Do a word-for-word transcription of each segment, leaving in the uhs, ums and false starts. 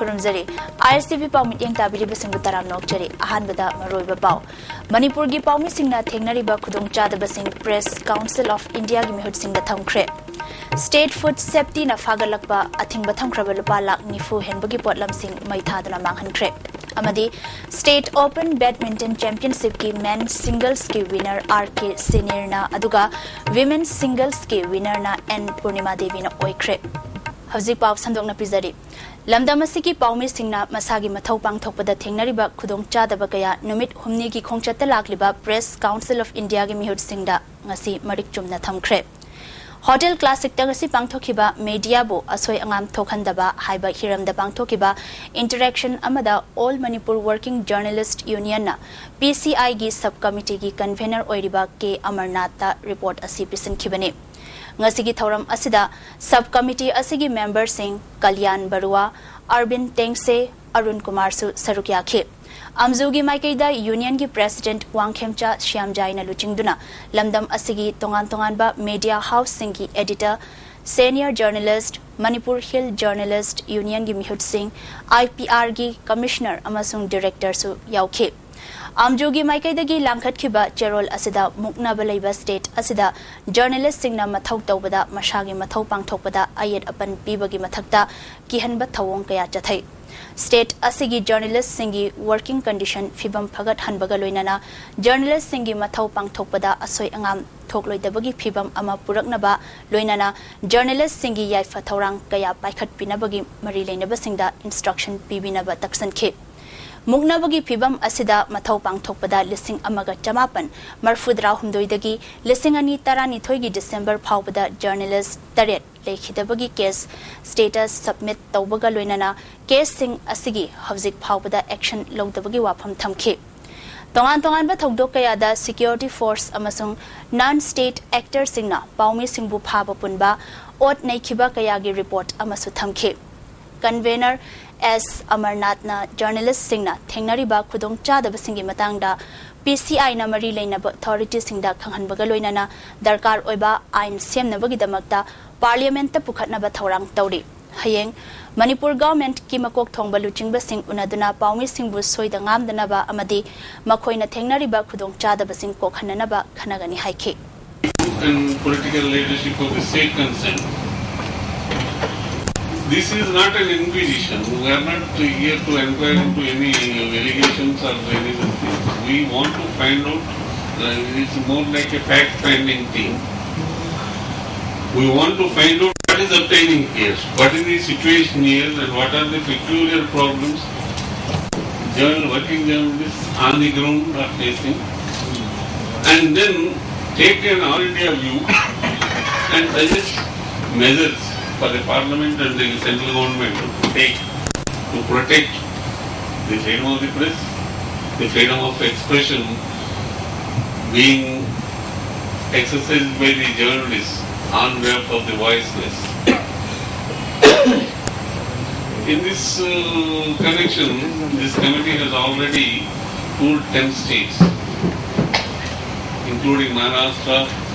ꯈꯨꯔꯨꯝꯖꯔꯤ꯫ ISTV ꯄꯥꯎ ꯃꯤꯠꯌꯦꯡ ꯇꯥꯕꯤꯔꯤꯕꯁꯤꯡꯕꯨ ꯇꯔꯥꯝꯅ ꯑꯣꯛꯆꯔꯤ꯫ ꯑꯍꯥꯟꯕꯗ ꯃꯔꯨꯑꯣꯏꯕ ꯄꯥꯎ꯫ ꯃꯅꯤꯄꯨꯔꯒꯤ ꯄꯥꯎꯃꯤꯁꯤꯡꯅ ꯊꯦꯡꯅꯔꯤꯕ ꯈꯨꯗꯣꯡꯆꯥꯗꯕꯁꯤꯡ Press Council of Indiaꯒꯤ ꯃꯤꯍꯨꯠꯁꯤꯡꯗ ꯊꯝꯈ꯭ꯔꯦ꯫ State Food Safetyꯅ ꯐꯥꯒꯠꯂꯛꯄ ꯑꯊꯤꯡꯕ ꯊꯝꯈ꯭ꯔꯕ ꯂꯨꯄꯥ ꯂꯥꯈ ꯅꯤꯐꯨ ꯍꯦꯟꯕꯒꯤ ꯄꯣꯠꯂꯝꯁꯤꯡ ꯃꯩ ꯊꯥꯗꯨꯅ ꯃꯥꯡꯍꯟꯈ꯭ꯔꯦ꯫ ꯑꯃꯗꯤ State Open Badminton Championshipꯀꯤ Men Singlesꯀꯤ winner R K Sinirꯅ, ꯑꯗꯨꯒ Women Singlesꯀꯤ winnerꯅ N ꯄꯨꯔꯅꯤꯃꯥ ꯗꯦꯕꯤꯅ ꯑꯣꯏꯈ꯭ꯔꯦ꯫ ꯍꯧꯖꯤꯛ ꯄꯥꯎ ꯁꯟꯗꯣꯛꯅ ꯄꯤꯖꯔꯤ꯫ ꯂꯝꯗꯝ ꯑꯁꯤꯒꯤ ꯄꯥꯎꯃꯤꯁꯤꯡꯅ ꯃꯁꯥꯒꯤ ꯃꯊꯧ ꯄꯥꯡꯊꯣꯛꯄꯗ ꯊꯦꯡꯅꯔꯤꯕ ꯈꯨꯗꯣꯡꯆꯥꯗꯕ ꯀꯌꯥ ꯅꯨꯃꯤꯠ ꯍꯨꯝꯅꯤꯒꯤ ꯈꯣꯡꯆꯠꯇ ꯂꯥꯛꯂꯤꯕ Press Council of Indiaꯒꯤ ꯃꯤꯍꯨꯠꯁꯤꯡꯗ ꯉꯁꯤ ꯃꯔꯤꯛ ꯆꯨꯝꯅ ꯊꯝꯈ꯭ꯔꯦ꯫ Hotel Classicꯇ ꯉꯁꯤ ꯄꯥꯡꯊꯣꯛꯈꯤꯕ mediaꯕꯨ ꯑꯁꯣꯏ ꯑꯉꯥꯝ ꯊꯣꯛꯍꯟꯗꯕ ꯍꯥꯏꯕ ꯍꯤꯔꯝꯗ ꯄꯥꯡꯊꯣꯛꯈꯤꯕ interaction ꯑꯃꯗ All Manipur Working Journalist Unionꯅ PCIꯒꯤ sub committeeꯒꯤ convener ꯑꯣꯏꯔꯤꯕ K ꯑꯃꯔꯅꯥꯊꯇ report ꯑꯁꯤ ꯄꯤꯁꯤꯟꯈꯤꯕꯅꯤ꯫ ꯉꯁꯤꯒꯤ ꯊꯧꯔꯝ ꯑꯁꯤꯗ sub committee ꯑꯁꯤꯒꯤ memberꯁꯤꯡ ꯀꯂꯤꯌꯥꯟ ꯕꯔꯨꯋꯥ, ꯑꯔꯕꯤꯟ ꯇꯦꯡꯁꯦ, ꯑꯔꯨꯟ ꯀꯨꯃꯥꯔꯁꯨ ꯁꯔꯨꯛ ꯌꯥꯈꯤ꯫ ꯑꯝꯖꯨꯒꯤ ꯃꯥꯏꯀꯩꯗ unionꯒꯤ president ꯋꯥꯡꯈꯦꯝꯆꯥ ꯁ꯭ꯌꯥꯝꯖꯥꯏꯅ ꯂꯨꯆꯤꯡꯗꯨꯅ ꯂꯝꯗꯝ ꯑꯁꯤꯒꯤ ꯇꯣꯉꯥꯟ ꯇꯣꯉꯥꯟꯕ media houseꯁꯤꯡꯒꯤ editor, senior journalist, Manipur Hill Journalist Unionꯒꯤ ꯃꯤꯍꯨꯠꯁꯤꯡ, IPRꯒꯤ commissioner ꯑꯃꯁꯨꯡ directorꯁꯨ ꯌꯥꯎꯈꯤ꯫ ꯑꯝꯖꯨꯒꯤ ꯃꯥꯏꯀꯩꯗꯒꯤ ꯂꯥꯡꯈꯠꯈꯤꯕ ꯆꯦꯔꯣꯜ ꯑꯁꯤꯗ ꯃꯨꯛꯅꯕ ꯂꯩꯕ state ꯑꯁꯤꯗ journalistꯁꯤꯡꯅ ꯃꯊꯧ ꯇꯧꯕꯗ ꯃꯁꯥꯒꯤ ꯃꯊꯧ ꯄꯥꯡꯊꯣꯛꯄꯗ ꯑꯌꯦꯠ ꯑꯄꯟ ꯄꯤꯕꯒꯤ ꯃꯊꯛꯇ ꯀꯤꯍꯟꯕ ꯊꯧꯑꯣꯡ ꯀꯌꯥ ꯆꯠꯊꯩ꯫ State ꯑꯁꯤꯒꯤ journalistꯁꯤꯡꯒꯤ working condition ꯐꯤꯕꯝ ꯐꯒꯠꯍꯟꯕꯒ ꯂꯣꯏꯅꯅ journalistꯁꯤꯡꯒꯤ ꯃꯊꯧ ꯄꯥꯡꯊꯣꯛꯄꯗ ꯑꯁꯣꯏ ꯑꯉꯥꯝ ꯊꯣꯛꯂꯣꯏꯗꯕꯒꯤ ꯐꯤꯕꯝ ꯑꯃ ꯄꯨꯔꯛꯅꯕ ꯂꯣꯏꯅꯅ journalistꯁꯤꯡꯒꯤ ꯌꯥꯏꯐ ꯊꯧꯔꯥꯡ ꯀꯌꯥ ꯄꯥꯏꯈꯠꯄꯤꯅꯕꯒꯤ ꯃꯔꯤ ꯂꯩꯅꯕꯁꯤꯡꯗ instruction ꯄꯤꯕꯤꯅꯕ ꯇꯛꯁꯟꯈꯤ꯫ ꯃꯨꯛꯅꯕꯒꯤ ꯐꯤꯕꯝ ꯑꯁꯤꯗ ꯃꯊꯧ ꯄꯥꯡꯊꯣꯛꯄꯗ ꯂꯤꯁꯤꯡ ꯑꯃꯒ ꯆꯃꯥꯄꯟ ꯃꯔꯐꯨꯇꯔꯥ ꯍꯨꯝꯗꯣꯏꯗꯒꯤ ꯂꯤꯁꯤꯡ ꯑꯅꯤ ꯇꯔꯥꯅꯤꯊꯣꯏꯒꯤ December ꯐꯥꯎꯕꯗ journalist ꯇꯔꯦꯠ ꯂꯩꯈꯤꯗꯕꯒꯤ case status submit ꯇꯧꯕꯒ ꯂꯣꯏꯅꯅ caseꯁꯤꯡ ꯑꯁꯤꯒꯤ ꯍꯧꯖꯤꯛ ꯐꯥꯎꯕꯗ action ꯂꯧꯗꯕꯒꯤ ꯋꯥꯐꯝ ꯊꯝꯈꯤ꯫ ꯇꯣꯉꯥꯟ ꯇꯣꯉꯥꯟꯕ ꯊꯧꯗꯣꯛ ꯀꯌꯥꯗ security force ꯑꯃꯁꯨꯡ non state actorꯁꯤꯡꯅ ꯄꯥꯎꯃꯤꯁꯤꯡꯕꯨ ꯐꯥꯕ ꯄꯨꯟꯕ, ꯑꯣꯠ ꯅꯩꯈꯤꯕ ꯀꯌꯥꯒꯤ report ꯑꯃꯁꯨ ꯊꯝꯈꯤ꯫ Convener S ꯑꯃꯔꯅꯥꯊꯅ journalistꯁꯤꯡꯅ ꯊꯦꯡꯅꯔꯤꯕ ꯈꯨꯗꯣꯡꯆꯥꯗꯕꯁꯤꯡꯒꯤ ꯃꯇꯥꯡꯗ PCIꯅ ꯃꯔꯤ ꯂꯩꯅꯕ authorityꯁꯤꯡꯗ ꯈꯪꯍꯟꯕꯒ ꯂꯣꯏꯅꯅ ꯗꯔꯀꯥꯔ ꯑꯣꯏꯕ ꯑꯥꯏꯟ ꯁꯦꯝꯅꯕꯒꯤꯗꯃꯛꯇ parliamentꯇ ꯄꯨꯈꯠꯅꯕ ꯊꯧꯔꯥꯡ ꯇꯧꯔꯤ꯫ ꯍꯌꯦꯡ ꯃꯅꯤꯄꯨꯔ ꯒꯚꯔꯟꯃꯦꯟꯠꯀꯤ ꯃꯀꯣꯛ ꯊꯣꯡꯕ ꯂꯨꯆꯤꯡꯕꯁꯤꯡ ꯎꯅꯗꯨꯅ ꯄꯥꯎꯃꯤꯁꯤꯡꯕꯨ ꯁꯣꯏꯗ ꯉꯥꯝꯗꯅꯕ ꯑꯃꯗꯤ ꯃꯈꯣꯏꯅ ꯊꯦꯡꯅꯔꯤꯕ ꯈꯨꯗꯣꯡꯆꯥꯗꯕꯁꯤꯡ ꯀꯣꯛꯍꯟꯅꯅꯕ ꯈꯟꯅꯒꯅꯤ ꯍꯥꯏꯈꯤ꯫ And political leadership of the state concerned. This is not an inquisition. We are not here to inquire into any allegations or any of these things. We want to find out, uh, it's more like a fact-finding thing. We want to find out what is obtaining here, what is the situation here, and what are the peculiar problems journal, working journalists on the ground are facing, and then take an all India view and suggest measures for the parliament and the central government to take to protect the freedom of the press, the freedom of expression being exercised by the journalists on behalf of the voiceless. In this uh, connection, this committee has already toured ten states, including Maharashtra,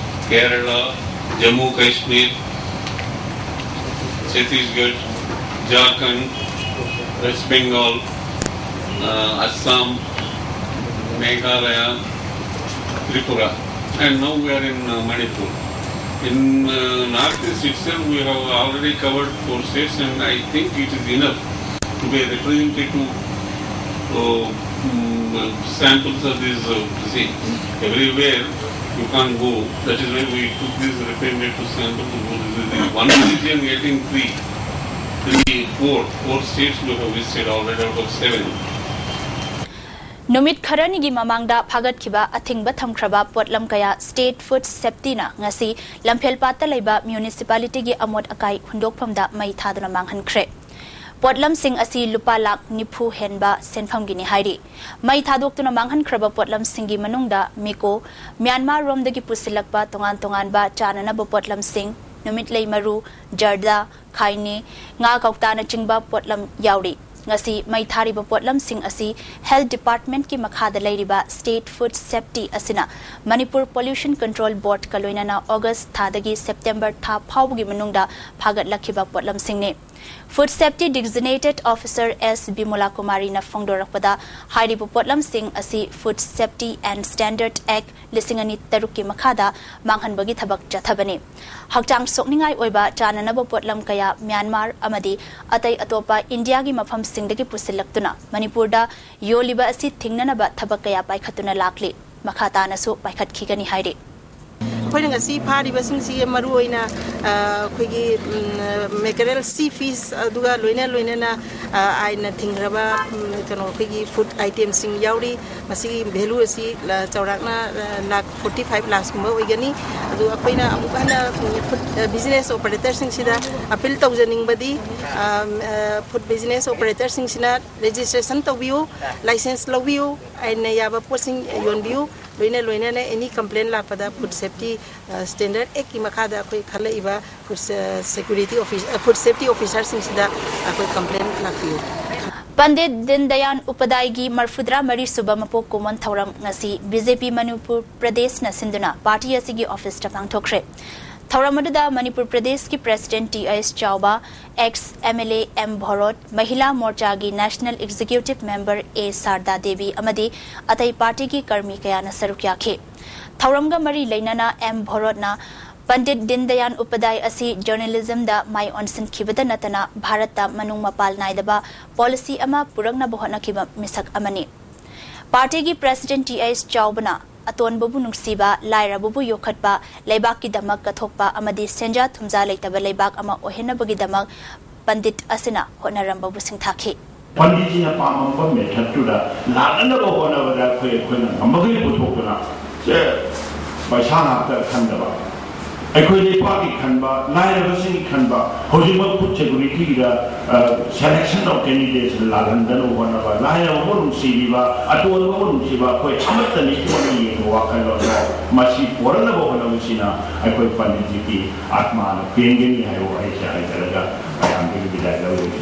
Kerala, Jammu Kashmir, Chhattisgarh, Jharkhand, West Bengal, uh, Assam, Meghalaya, Tripura, and now we are in uh, Manipur. In uh, Northeast itself, we have already covered four states, and I think it is enough to be a representative uh, mm, samples of these. Uh, see, everywhere you can't go. That is why we took this representative sample to go. This is the one region getting three, three, four, four states we have visited already out of seven. ꯅꯨꯃꯤꯠ ꯈꯔꯅꯤꯒꯤ ꯃꯃꯥꯡꯗ ꯐꯥꯒꯠꯈꯤꯕ ꯑꯊꯤꯡꯕ ꯊꯝꯈ꯭ꯔꯕ ꯄꯣꯠꯂꯝ ꯀꯌꯥ state food ꯁꯦꯐꯇꯤꯅ ꯉꯁꯤ ꯂꯝꯐꯦꯜꯄꯥꯠꯇ ꯂꯩꯕ ꯃ꯭ꯌꯨꯅꯤꯁꯤꯄꯥꯂꯤꯇꯤꯒꯤ ꯑꯃꯣꯠ ꯑꯀꯥꯏ ꯍꯨꯟꯗꯣꯛꯐꯝꯗ ꯃꯩ ꯊꯥꯗꯨꯅ ꯃꯥꯡꯍꯟꯈ꯭ꯔꯦ꯫ ꯄꯣꯠꯂꯝꯁꯤꯡ ꯑꯁꯤ ꯂꯨꯄꯥ ꯂꯥꯈ ꯅꯤꯐꯨ ꯍꯦꯟꯕ ꯁꯦꯟꯐꯝꯒꯤꯅꯤ ꯍꯥꯏꯔꯤ꯫ ꯃꯩ ꯊꯥꯗꯣꯛꯇꯨꯅ ꯃꯥꯡꯍꯟꯈ꯭ꯔꯕ ꯄꯣꯠꯂꯝꯁꯤꯡꯒꯤ ꯃꯅꯨꯡꯗ ꯃꯤꯀꯣ, ꯃ꯭ꯌꯥꯟꯃꯥꯔ ꯔꯣꯝꯗꯒꯤ ꯄꯨꯁꯤꯜꯂꯛꯄ ꯇꯣꯉꯥꯟ ꯇꯣꯉꯥꯟꯕ ꯆꯥꯅꯅꯕ ꯄꯣꯠꯂꯝꯁꯤꯡ, ꯅꯨꯃꯤꯠꯂꯩ ꯃꯔꯨ, ꯖꯔꯗꯥ, ꯈꯥꯏꯅꯤ, ꯉꯥ ꯀꯧꯇꯥꯅꯆꯤꯡꯕ ꯄꯣꯠꯂꯝ ꯌꯥꯎꯔꯤ꯫ ꯉꯁꯤ ꯃꯩ ꯊꯥꯔꯤꯕ ꯄꯣꯠꯂꯝꯁꯤꯡ ꯑꯁꯤ ꯍꯦꯜꯊ ꯗꯤꯄꯥꯔꯠꯃꯦꯟꯠꯀꯤ ꯃꯈꯥꯗ ꯂꯩꯔꯤꯕ ꯁ꯭ꯇꯦꯠ ꯐꯨꯗ ꯁꯦꯐꯇꯤ ꯑꯁꯤꯅ ꯃꯅꯤꯄꯨꯔ ꯄꯣꯂ꯭ꯌꯨꯁꯟ ꯀꯟꯇ꯭ꯔꯣꯜ ꯕꯣꯔꯗꯀ ꯂꯣꯏꯅꯅ ꯑꯣꯒꯁ꯭ꯠ ꯊꯥꯗꯒꯤ ꯁꯦꯞꯇꯦꯝꯕꯔ ꯊꯥ ꯐꯥꯎꯕꯒꯤ ꯃꯅꯨꯡꯗ ꯐꯥꯒꯠꯂꯛꯈꯤꯕ ꯄꯣꯠꯂꯝꯁꯤꯡꯅꯤ꯫ Food Safety Designated Officer S Bimola Kumarina ꯐꯣꯡꯗꯣꯔꯛꯄꯗ, ꯍꯥꯏꯔꯤꯕ ꯄꯣꯠꯂꯝꯁꯤꯡ ꯑꯁꯤ Food Safety and Standard Act ꯂꯤꯁꯤꯡ ꯑꯅꯤ ꯇꯔꯨꯛꯀꯤ ꯃꯈꯥꯗ ꯃꯥꯡꯍꯟꯕꯒꯤ ꯊꯕꯛ ꯆꯠꯊꯕꯅꯤ꯫ ꯍꯛꯆꯥꯡ ꯁꯣꯛꯅꯤꯡꯉꯥꯏ ꯑꯣꯏꯕ ꯆꯥꯅꯅꯕ ꯄꯣꯠꯂꯝ ꯀꯌꯥ ꯃ꯭ꯌꯥꯟꯃꯥꯔ ꯑꯃꯗꯤ ꯑꯇꯩ ꯑꯇꯣꯞꯄ ꯏꯟꯗꯤꯌꯥꯒꯤ ꯃꯐꯝꯁꯤꯡꯗꯒꯤ ꯄꯨꯁꯤꯜꯂꯛꯇꯨꯅ ꯃꯅꯤꯄꯨꯔꯗ ꯌꯣꯜꯂꯤꯕ ꯑꯁꯤ ꯊꯤꯡꯅꯅꯕ ꯊꯕꯛ ꯀꯌꯥ ꯄꯥꯏꯈꯠꯇꯨꯅ ꯂꯥꯛꯂꯤ꯫ ꯃꯈꯥ ꯇꯥꯅꯁꯨ ꯄꯥꯏꯈꯠꯈꯤꯒꯅꯤ ꯍꯥꯏꯔꯤ꯫ ꯑꯩꯈꯣꯏꯅ ꯉꯁꯤ ꯐꯥꯔꯤꯕꯁꯤꯡꯁꯤ ꯃꯔꯨ ꯑꯣꯏꯅ, ꯑ, ꯑꯩꯈꯣꯏꯒꯤ, ꯎꯝ, ꯃꯦꯀꯔꯦꯜ ꯁꯤ ꯐꯤꯁ, ꯑꯗꯨꯒ ꯂꯣꯏꯅ ꯂꯣꯏꯅꯅ, ꯑ, ꯑꯥꯏꯟꯅ ꯊꯤꯡꯈ꯭ꯔꯕ, ꯎꯝ, ꯀꯩꯅꯣ, ꯑꯩꯈꯣꯏꯒꯤ ꯐꯨꯗ ꯑꯥꯏꯇꯦꯝꯁꯤꯡ ꯌꯥꯎꯔꯤ꯫ ꯃꯁꯤꯒꯤ ꯚꯦꯂꯨ ꯑꯁꯤ ꯂ-, ꯆꯥꯎꯔꯥꯛꯅ, ꯑ, ꯂꯥꯈ ꯐꯣꯔꯇꯤ ꯐꯥꯏꯚ ꯂꯥꯈꯁꯀꯨꯝꯕ ꯑꯣꯏꯒꯅꯤ꯫ ꯑꯗꯨ ꯑꯩꯈꯣꯏꯅ ꯑꯃꯨꯛ ꯍꯟꯅ, ꯎꯝ, ꯐꯨꯗ, ꯑ, ꯕꯤꯖꯤꯅꯦꯁ ꯑꯣꯄꯔꯦꯇꯔꯁꯤꯡꯁꯤꯗ ꯑꯄꯤꯜ ꯇꯧꯖꯅꯤꯡꯕꯗꯤ, ꯑ, ꯑ, ꯐꯨꯗ ꯕꯤꯖꯤꯅꯦꯁ ꯑꯣꯄꯔꯦꯇꯔꯁꯤꯡꯁꯤꯅ ꯔꯦꯖꯤꯁꯇ꯭ꯔꯦꯁꯟ ꯇꯧꯕꯤꯌꯨ, ꯂꯥꯏꯁꯦꯟꯁ ꯂꯧꯕꯤꯌꯨ, ꯑꯥꯏꯟꯅ ꯌꯥꯕ ꯄꯣꯠꯁꯤꯡ ꯌꯣꯟꯕꯤꯌꯨ꯫ ꯂꯣꯏꯅ ꯂꯣꯏꯅꯅ ꯑꯦꯅꯤ ꯀꯝꯄ꯭ꯂꯦꯟ ꯂꯥꯛꯄꯗ ꯐꯨꯗ ꯁꯦꯐꯇꯤ, ꯑ, ꯁ꯭ꯇꯦꯟꯗꯔꯗ ꯑꯦꯛꯀꯤ ꯃꯈꯥꯗ ꯑꯩꯈꯣꯏ ꯈꯜꯂꯛꯏꯕ ꯐꯨꯗ, ꯑ, ꯁꯦꯀ꯭ꯌꯨꯔꯤꯇꯤ ꯑꯣꯐꯤꯁ, ꯑ, ꯐꯨꯗ ꯁꯦꯐꯇꯤ ꯑꯣꯐꯤꯁꯥꯔꯁꯤꯡꯁꯤꯗ ꯑꯩꯈꯣꯏ ꯀꯝꯄ꯭ꯂꯦꯟ ꯂꯥꯛꯄꯤꯌꯨ꯫ ꯄꯟꯗꯤꯠ ꯗꯤꯟ ꯗꯌꯥꯟ ꯎꯄꯥꯙ꯭ꯌꯥꯌꯒꯤ ꯃꯔꯐꯨꯇꯔꯥ ꯃꯔꯤ ꯁꯨꯕ ꯃꯄꯣꯛ ꯀꯨꯝꯑꯣꯟ ꯊꯧꯔꯝ ꯉꯁꯤ ꯕꯤ ꯖꯦ ꯄꯤ ꯃꯅꯤꯄꯨꯔ ꯄ꯭ꯔꯗꯦꯁꯅ ꯁꯤꯟꯗꯨꯅ ꯄꯥꯔꯇꯤ ꯑꯁꯤꯒꯤ ꯑꯣꯐꯤꯁꯇ ꯄꯥꯡꯊꯣꯛꯈ꯭ꯔꯦ꯫ ꯊꯧꯔꯝ ꯑꯗꯨꯗ ꯃꯅꯤꯄꯨꯔ ꯄ꯭ꯔꯗꯦꯁꯀꯤ president T H Chaoba, ex M L A M Bhorot, Mahila ꯃꯣꯔꯆꯥꯒꯤ national executive member A Sarda Devi ꯑꯃꯗꯤ ꯑꯇꯩ ꯄꯥꯔꯇꯤꯒꯤ ꯀꯔꯃꯤ ꯀꯌꯥꯅ ꯁꯔꯨꯛ ꯌꯥꯈꯤ꯫ ꯊꯧꯔꯝꯒ ꯃꯔꯤ ꯂꯩꯅꯅ ꯑꯦꯝ ꯚꯣꯔꯣꯠꯅ ꯄꯟꯗꯤꯠ ꯗꯤꯟ ꯗꯌꯥꯟ ꯎꯄꯥꯙ꯭ꯌꯥꯌ ꯑꯁꯤ ꯖꯔꯅꯦꯂꯤꯖꯝꯗ ꯃꯥꯏ ꯑꯣꯟꯁꯤꯟꯈꯤꯕꯇ ꯅꯠꯇꯅ ꯚꯥꯔꯠꯇ ꯃꯅꯨꯡ ꯃꯄꯥꯜ ꯅꯥꯏꯗꯕ ꯄꯣꯂꯤꯁꯤ ꯑꯃ ꯄꯨꯔꯛꯅꯕ ꯍꯣꯠꯅꯈꯤꯕ ꯃꯤꯁꯛ ꯑꯃꯅꯤ꯫ ꯄꯥꯔꯇꯤꯒꯤ ꯄ꯭ꯔꯦꯁꯤꯗꯦꯟꯠ ꯇꯤ ꯑꯩꯆ ꯆꯥꯎꯕꯅ ꯑꯇꯣꯟꯕꯕꯨ ꯅꯨꯡꯁꯤꯕ, ꯂꯥꯏꯔꯕꯕꯨ ꯌꯣꯛꯈꯠꯄ, ꯂꯩꯕꯥꯛꯀꯤꯗꯃꯛ ꯀꯠꯊꯣꯛꯄ ꯑꯃꯗꯤ ꯁꯦꯟꯖꯥ ꯊꯨꯝꯖꯥ ꯂꯩꯇꯕ ꯂꯩꯕꯥꯛ ꯑꯃ ꯑꯣꯏꯍꯟꯅꯕꯒꯤꯗꯃꯛ ꯄꯟꯗꯤꯠ ꯑꯁꯤꯅ ꯍꯣꯠꯅꯔꯝꯕꯕꯨ ꯁꯤꯡꯊꯥꯈꯤ꯫ ꯄꯟꯗꯤꯠꯖꯤꯅ ꯄꯥꯝꯃꯝꯕ ꯃꯦꯊꯗꯇꯨꯗ ꯂꯥꯛꯅꯅꯕ ꯍꯣꯠꯅꯕꯗ ꯑꯩꯈꯣꯏ, ꯑꯩꯈꯣꯏꯅ ꯉꯝꯃꯒꯩ ꯄꯨꯊꯣꯛꯇꯨꯅ, ꯁꯦ, ꯄꯩꯁꯥ ꯉꯥꯛꯇ ꯈꯟꯗꯕ, ꯑꯩꯈꯣꯏ ꯂꯩꯄꯥꯛꯀꯤ ꯈꯟꯕ, ꯂꯥꯏꯔꯕꯁꯤꯡꯒꯤ ꯈꯟꯕ, ꯍꯧꯖꯤꯛꯃꯛ ꯐꯨꯗ ꯁꯦꯀ꯭ꯌꯨꯔꯤꯇꯤꯒꯤꯗ, ꯑ, selection of candidates ꯂꯥꯜꯍꯟꯗꯅꯕ ꯍꯣꯠꯅꯕ, ꯂꯥꯏꯔꯕꯕꯨ ꯅꯨꯡꯁꯤꯕꯤꯕ, ꯑꯇꯣꯟꯕꯕꯨ ꯅꯨꯡꯁꯤꯕ, ꯑꯩꯈꯣꯏ ꯑꯃꯠꯇꯅꯤ ꯍꯥꯏꯅ ꯌꯦꯡꯕ ꯋꯥꯈꯜꯂꯣꯟꯗꯣ ꯃꯁꯤ ꯄꯣꯔꯛꯅꯕ ꯍꯣꯠꯅꯕꯁꯤꯅ ꯑꯩꯈꯣꯏ ꯄꯟꯗꯤꯠꯖꯤꯒꯤ ꯑꯥꯠꯃꯥꯅ ꯄꯦꯟꯒꯅꯤ ꯍꯥꯏꯕ ꯋꯥꯍꯩꯁꯦ ꯍꯥꯏꯖꯔꯒ ꯃꯌꯥꯝꯗꯒꯤ ꯕꯤꯗꯥꯏ ꯂꯧꯔꯒꯦ꯫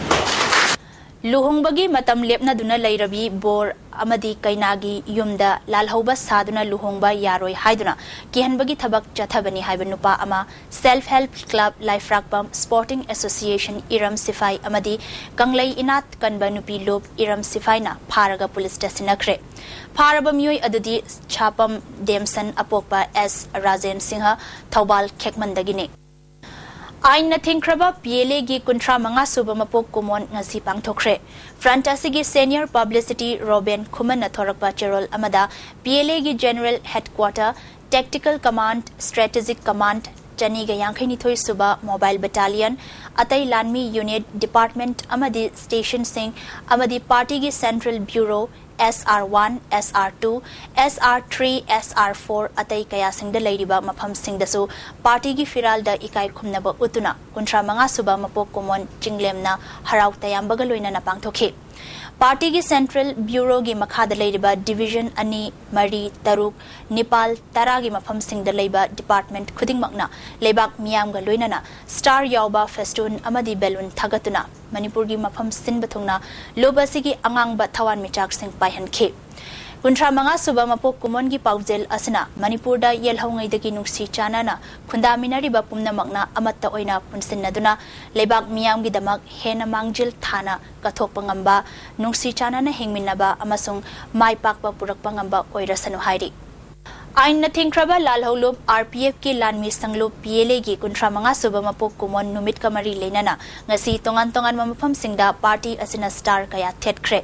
ꯂꯨꯍꯣꯡꯕꯒꯤ ꯃꯇꯝ ꯂꯦꯞꯅꯗꯨꯅ ꯂꯩꯔꯕꯤ ꯕꯣꯔ ꯑꯃꯗꯤ ꯀꯩꯅꯥꯒꯤ ꯌꯨꯝꯗ ꯂꯥꯜꯍꯧꯕ ꯁꯥꯗꯨꯅ ꯂꯨꯍꯣꯡꯕ ꯌꯥꯔꯣꯏ ꯍꯥꯏꯗꯨꯅ ꯀꯤꯍꯟꯕꯒꯤ ꯊꯕꯛ ꯆꯠꯊꯕꯅꯤ ꯍꯥꯏꯕ ꯅꯨꯄꯥ ꯑꯃ Self Help Club ꯂꯥꯏꯐ꯭ꯔꯥꯛꯄꯝ Sporting Association ꯏꯔꯝ ꯁꯤꯐꯥꯏ ꯑꯃꯗꯤ ꯀꯪꯂꯩ ꯏꯅꯥꯠ ꯀꯟꯕ ꯅꯨꯄꯤ ꯂꯨꯞ ꯏꯔꯝ ꯁꯤꯐꯥꯏꯅ ꯐꯥꯔꯒ ꯄꯨꯂꯤꯁꯇ ꯁꯤꯟꯅꯈ꯭ꯔꯦ꯫ ꯐꯥꯔꯕ ꯃꯤꯑꯣꯏ ꯑꯗꯨꯗꯤ ꯁꯥꯄꯝ ꯗꯦꯝꯁꯟ ꯑꯄꯣꯛꯄ ꯑꯦꯁ ꯔꯥꯖꯦꯟ ꯁꯤꯡꯍ ꯊꯧꯕꯥꯜ ꯈꯦꯛꯃꯟꯗꯒꯤꯅꯤ꯫ ꯑꯥꯏꯟꯅ ꯊꯤꯡꯈ꯭ꯔꯕ ꯄꯤ ꯑꯦꯜ ꯑꯦꯒꯤ ꯀꯨꯟꯊ꯭ꯔꯥ ꯃꯉꯥ ꯁꯨꯕ ꯃꯄꯣꯛ ꯀꯨꯝꯑꯣꯟ ꯉꯁꯤ ꯄꯥꯡꯊꯣꯛꯈ꯭ꯔꯦ꯫ ꯐ꯭ꯔꯟꯠ ꯑꯁꯤꯒꯤ ꯁꯦꯅꯤꯌꯔ ꯄꯕ꯭ꯂꯤꯁꯤꯇꯤ ꯔꯣꯕꯦꯟ ꯈꯨꯃꯟꯅ ꯊꯣꯔꯛꯄ ꯆꯦꯔꯣꯜ ꯑꯃꯗ ꯄꯤ ꯑꯦꯜ ꯑꯦꯒꯤ ꯖꯦꯅꯔꯦꯜ ꯍꯦꯗꯀ꯭ꯋꯥꯇꯔ, ꯇꯦꯛꯇꯤꯀꯦꯜ ꯀꯃꯥꯟꯗ, ꯁ꯭ꯇ꯭ꯔꯦꯇꯦꯖꯤꯛ ꯀꯃꯥꯟꯗ ꯆꯅꯤꯒ ꯌꯥꯡꯈꯩꯅꯤꯊꯣꯏ ꯁꯨꯕ ꯃꯣꯕꯥꯏꯜ ꯕꯦꯇꯥꯂꯤꯌꯟ, ꯑꯇꯩ ꯂꯥꯟꯃꯤ ꯌꯨꯅꯤꯠ, ꯗꯤꯄꯥꯔꯠꯃꯦꯟꯠ ꯑꯃꯗꯤ ꯁ꯭ꯇꯦꯁꯟꯁꯤꯡ ꯑꯃꯗꯤ ꯄꯥꯔꯇꯤꯒꯤ central bureau, S R one, S R two, S R three, S R four ꯑꯇꯩ ꯀꯌꯥꯁꯤꯡꯗ ꯂꯩꯔꯤꯕ ꯃꯐꯝꯁꯤꯡꯗꯁꯨ ꯄꯥꯔꯇꯤꯒꯤ ꯐꯤꯔꯥꯜꯗ ꯏꯀꯥꯏ ꯈꯨꯝꯅꯕ ꯎꯠꯇꯨꯅ ꯀꯨꯟꯊ꯭ꯔꯥ ꯃꯉꯥ ꯁꯨꯕ ꯃꯄꯣꯛ ꯀꯨꯝꯑꯣꯟ ꯆꯤꯡꯂꯦꯝꯅ ꯍꯔꯥꯎ ꯇꯌꯥꯝꯕꯒ ꯂꯣꯏꯅꯅ ꯄꯥꯡꯊꯣꯛꯈꯤ꯫ ꯄꯥꯔꯇꯤꯒꯤ ꯁꯦꯟꯇ꯭ꯔꯦꯜ ꯕ꯭ꯌꯨꯔꯣꯒꯤ ꯃꯈꯥꯗ ꯂꯩꯔꯤꯕ ꯗꯤꯚꯤꯖꯟ ꯑꯅꯤ, ꯃꯔꯤ, ꯇꯔꯨꯛ, ꯅꯤꯄꯥꯜ, ꯇꯔꯥꯒꯤ ꯃꯐꯝꯁꯤꯡꯗ ꯂꯩꯕ ꯗꯤꯄꯥꯔꯠꯃꯦꯟꯠ ꯈꯨꯗꯤꯡꯃꯛꯅ ꯂꯩꯕꯥꯛ ꯃꯤꯌꯥꯝꯒ ꯂꯣꯏꯅꯅ ꯁ꯭ꯇꯥꯔ ꯌꯥꯎꯕ ꯐꯦꯁꯇꯨꯟ ꯑꯃꯗꯤ ꯕꯦꯂꯨꯟ ꯊꯥꯒꯠꯇꯨꯅ ꯃꯅꯤꯄꯨꯔꯒꯤ ꯃꯐꯝ ꯁꯤꯟꯕ ꯊꯨꯡꯅ ꯂꯨꯞ ꯑꯁꯤꯒꯤ ꯑꯉꯥꯡꯕ ꯊꯋꯥꯟꯃꯤꯆꯥꯛꯁꯤꯡ ꯄꯥꯏꯍꯟꯈꯤ꯫ ꯀꯨꯟꯊ꯭ꯔꯥ ꯃꯉꯥ ꯁꯨꯕ ꯃꯄꯣꯛ ꯀꯨꯝꯑꯣꯟꯒꯤ ꯄꯥꯎꯖꯦꯜ ꯑꯁꯤꯅ ꯃꯅꯤꯄꯨꯔꯗ ꯌꯦꯜꯍꯧꯉꯩꯗꯒꯤ ꯅꯨꯡꯁꯤ ꯆꯥꯟꯅꯅ ꯈꯨꯟꯗꯥꯃꯤꯟꯅꯔꯤꯕ ꯄꯨꯝꯅꯃꯛꯅ ꯑꯃꯠꯇ ꯑꯣꯏꯅ ꯄꯨꯟꯁꯤꯟꯅꯗꯨꯅ ꯂꯩꯕꯥꯛ ꯃꯤꯌꯥꯝꯒꯤꯗꯃꯛ ꯍꯦꯟꯅ ꯃꯥꯡꯖꯤꯜ ꯊꯥꯅ ꯀꯠꯊꯣꯛꯄ ꯉꯝꯕ, ꯅꯨꯡꯁꯤ ꯆꯥꯟꯅꯅ ꯍꯤꯡꯃꯤꯟꯅꯕ ꯑꯃꯁꯨꯡ ꯃꯥꯏ ꯄꯥꯛꯄ ꯄꯨꯔꯛꯄ ꯉꯝꯕ ꯑꯣꯏꯔꯁꯅꯨ ꯍꯥꯏꯔꯤ꯫ ꯑꯥꯏꯟꯅ ꯊꯤꯡꯈ꯭ꯔꯕ ꯂꯥꯜꯍꯧꯂꯨꯞ, R P F ꯀꯤ ꯂꯥꯟꯃꯤ ꯁꯪꯂꯨꯞ P L A ꯒꯤ ꯀꯨꯟꯊ꯭ꯔꯥ ꯃꯉꯥ ꯁꯨꯕ ꯃꯄꯣꯛ ꯀꯨꯝꯑꯣꯟ ꯅꯨꯃꯤꯠꯀ ꯃꯔꯤ ꯂꯩꯅꯅ ꯉꯁꯤ ꯇꯣꯉꯥꯟ ꯇꯣꯉꯥꯟꯕ ꯃꯐꯝꯁꯤꯡꯗ ꯄꯥꯔꯇꯤ ꯑꯁꯤꯅ ꯁ꯭ꯇꯥꯔ ꯀꯌꯥ ꯊꯦꯠꯈ꯭ꯔꯦ꯫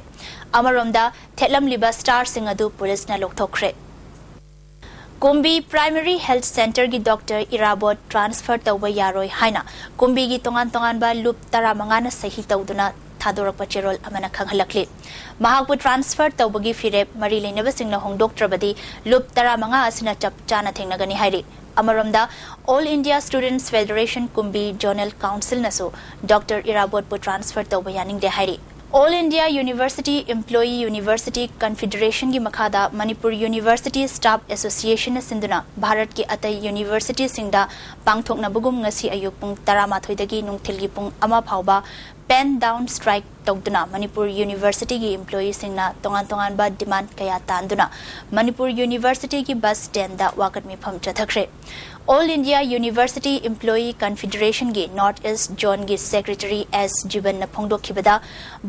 ꯑꯃꯔꯣꯝꯗ, ꯊꯦꯠꯂꯝꯂꯤꯕ ꯁ꯭ꯇꯥꯔꯁꯤꯡ ꯑꯗꯨ ꯄꯨꯂꯤꯁꯅ ꯂꯧꯊꯣꯛꯈ꯭ꯔꯦ꯫ ꯀꯨꯝꯕꯤ ꯄ꯭ꯔꯥꯏꯃꯔꯤ ꯍꯦꯜꯊ ꯁꯦꯟꯇꯔꯒꯤ ꯗꯣꯛꯇꯔ ꯏꯔꯥꯕꯣꯠ ꯇ꯭ꯔꯥꯟꯁꯐꯔ ꯇꯧꯕ ꯌꯥꯔꯣꯏ ꯍꯥꯏꯅ ꯀꯨꯝꯕꯤꯒꯤ ꯇꯣꯉꯥꯟ ꯇꯣꯉꯥꯟꯕ ꯂꯨꯞ ꯇꯔꯥꯃꯉꯥꯅ ꯁꯍꯤ ꯇꯧꯗꯨꯅ ꯊꯥꯗꯣꯔꯛꯄ ꯆꯦꯔꯣꯜ ꯑꯃꯅ ꯈꯪꯍꯜꯂꯛꯂꯤ꯫ ꯃꯍꯥꯛꯄꯨ ꯇ꯭ꯔꯥꯟꯁꯐꯔ ꯇꯧꯕꯒꯤ ꯐꯤꯔꯦꯞ ꯃꯔꯤ ꯂꯩꯅꯕꯁꯤꯡꯅ ꯍꯣꯡꯗꯣꯛꯇ꯭ꯔꯕꯗꯤ ꯂꯨꯞ ꯇꯔꯥꯃꯉꯥ ꯑꯁꯤꯅ ꯆꯞ ꯆꯥꯅ ꯊꯦꯡꯅꯒꯅꯤ ꯍꯥꯏꯔꯤ꯫ ꯑꯃꯔꯣꯝꯗ, All India Students Federation ꯀꯨꯝꯕꯤ ꯖꯣꯅꯦꯜ ꯀꯥꯎꯟꯁꯤꯜꯅꯁꯨ ꯗꯣꯛꯇꯔ ꯏꯔꯥꯕꯣꯠꯄꯨ ꯇ꯭ꯔꯥꯟꯁꯐꯔ ꯇꯧꯕ ꯌꯥꯅꯤꯡꯗꯦ ꯍꯥꯏꯔꯤ꯫ All India University Employee University Confederation ꯒꯤ ꯃꯈꯥꯗ ꯃꯅꯤꯄꯨꯔ ꯌꯨꯅꯤꯚꯔꯁꯤꯇꯤ ꯁ꯭ꯇꯥꯐ ꯑꯦꯁꯣꯁꯤꯌꯦꯁꯟꯅ ꯁꯤꯟꯗꯨꯅ ꯚꯥꯔꯠꯀꯤ ꯑꯇꯩ ꯌꯨꯅꯤꯚꯔꯁꯤꯇꯤꯁꯤꯡꯗ ꯄꯥꯡꯊꯣꯛꯅꯕꯒꯨꯝ ꯉꯁꯤ ꯑꯌꯨꯛ ꯄꯨꯡ ꯇꯔꯥꯃꯥꯊꯣꯏꯗꯒꯤ ꯅꯨꯡꯊꯤꯜꯒꯤ ꯄꯨꯡ ꯑꯃ ꯐꯥꯎꯕ ꯄꯦꯟ ꯗꯥꯎꯟ ꯁ꯭ꯇ꯭ꯔꯥꯏꯛ ꯇꯧꯗꯨꯅ ꯃꯅꯤꯄꯨꯔ ꯌꯨꯅꯤꯚꯔꯁꯤꯇꯤꯒꯤ ꯏꯝꯄ꯭ꯂꯣꯌꯤꯁꯤꯡꯅ ꯇꯣꯉꯥꯟ ꯇꯣꯉꯥꯟꯕ ꯗꯤꯃꯥꯟ ꯀꯌꯥ ꯇꯥꯟꯗꯨꯅ ꯃꯅꯤꯄꯨꯔ ꯌꯨꯅꯤꯚꯔꯁꯤꯇꯤꯒꯤ ꯕꯁ ꯁ꯭ꯇꯦꯟꯗ ꯋꯥꯀꯠ ꯃꯤꯐꯝ ꯆꯠꯊꯈ꯭ꯔꯦ꯫ ꯑꯣꯜ ꯏꯟꯗꯤꯌꯥ ꯌꯨꯅꯤꯚꯔꯁꯤꯇꯤ ꯏꯝꯄ꯭ꯂꯣꯌꯤ ꯀꯟꯐꯤꯗꯔꯦꯁꯟꯒꯤ ꯅꯣꯔꯠ ꯏꯁ ꯖꯣꯟꯒꯤ ꯁꯦꯀ꯭ꯔꯦꯇꯔꯤ ꯑꯦꯁ ꯖꯤꯕꯟꯅ ꯐꯣꯡꯗꯣꯛꯈꯤꯕꯗ,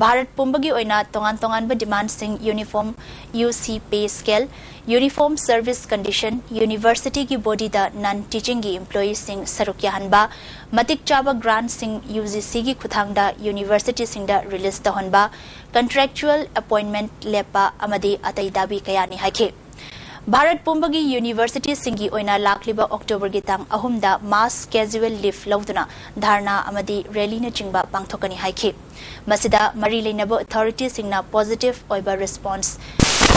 ꯚꯥꯔꯠ ꯄꯨꯝꯕꯒꯤ ꯑꯣꯏꯅ ꯇꯣꯉꯥꯟ ꯇꯣꯉꯥꯟꯕ ꯗꯤꯃꯥꯟꯁꯤꯡ, uniform U C pay scale, uniform service condition, ꯌꯨꯅꯤꯚꯔꯁꯤꯇꯤꯒꯤ ꯕꯣꯗꯤꯗ ꯅꯟ ꯇꯤꯆꯤꯡꯒꯤ ꯏꯝꯄ꯭ꯂꯣꯌꯤꯁꯤꯡ ꯁꯔꯨꯛ ꯌꯥꯍꯟꯕ, ꯃꯇꯤꯛ ꯆꯥꯕ ꯒ꯭ꯔꯥꯟꯠꯁꯤꯡ ꯌꯨ ꯖꯤ ꯁꯤꯒꯤ ꯈꯨꯠꯊꯥꯡꯗ ꯌꯨꯅꯤꯚꯔꯁꯤꯇꯤꯁꯤꯡꯗ ꯔꯤꯂꯤꯖ ꯇꯧꯍꯟꯕ, ꯀꯟꯇ꯭ꯔꯦꯛꯆꯨꯑꯦꯜ ꯑꯦꯄꯣꯏꯟꯠꯃꯦꯟꯠ ꯂꯦꯞꯄ ꯑꯃꯗꯤ ꯑꯇꯩ ꯗꯥꯕꯤ ꯀꯌꯥꯅꯤ ꯍꯥꯏꯈꯤ꯫ ꯚꯥꯔꯠ ꯄꯨꯝꯕꯒꯤ ꯌꯨꯅꯤꯚꯔꯁꯤꯇꯤꯁꯤꯡꯒꯤ ꯑꯣꯏꯅ ꯂꯥꯛꯂꯤꯕ ꯑꯣꯛꯇꯣꯕꯔꯒꯤ ꯇꯥꯡ ꯑꯍꯨꯝꯗ ꯃꯥꯁ ꯀꯦꯖꯨꯑꯦꯜ ꯂꯤꯐ ꯂꯧꯗꯨꯅ ꯙꯔꯅꯥ ꯑꯃꯗꯤ ꯔꯦꯂꯤꯅꯆꯤꯡꯕ ꯄꯥꯡꯊꯣꯛꯀꯅꯤ ꯍꯥꯏꯈꯤ꯫ ꯃꯁꯤꯗ ꯃꯔꯤ ꯂꯩꯅꯕ ꯑꯣꯊꯣꯔꯤꯇꯤꯁꯤꯡꯅ ꯄꯣꯖꯤꯇꯤꯚ ꯑꯣꯏꯕ ꯔꯦꯁꯄꯣꯟꯁ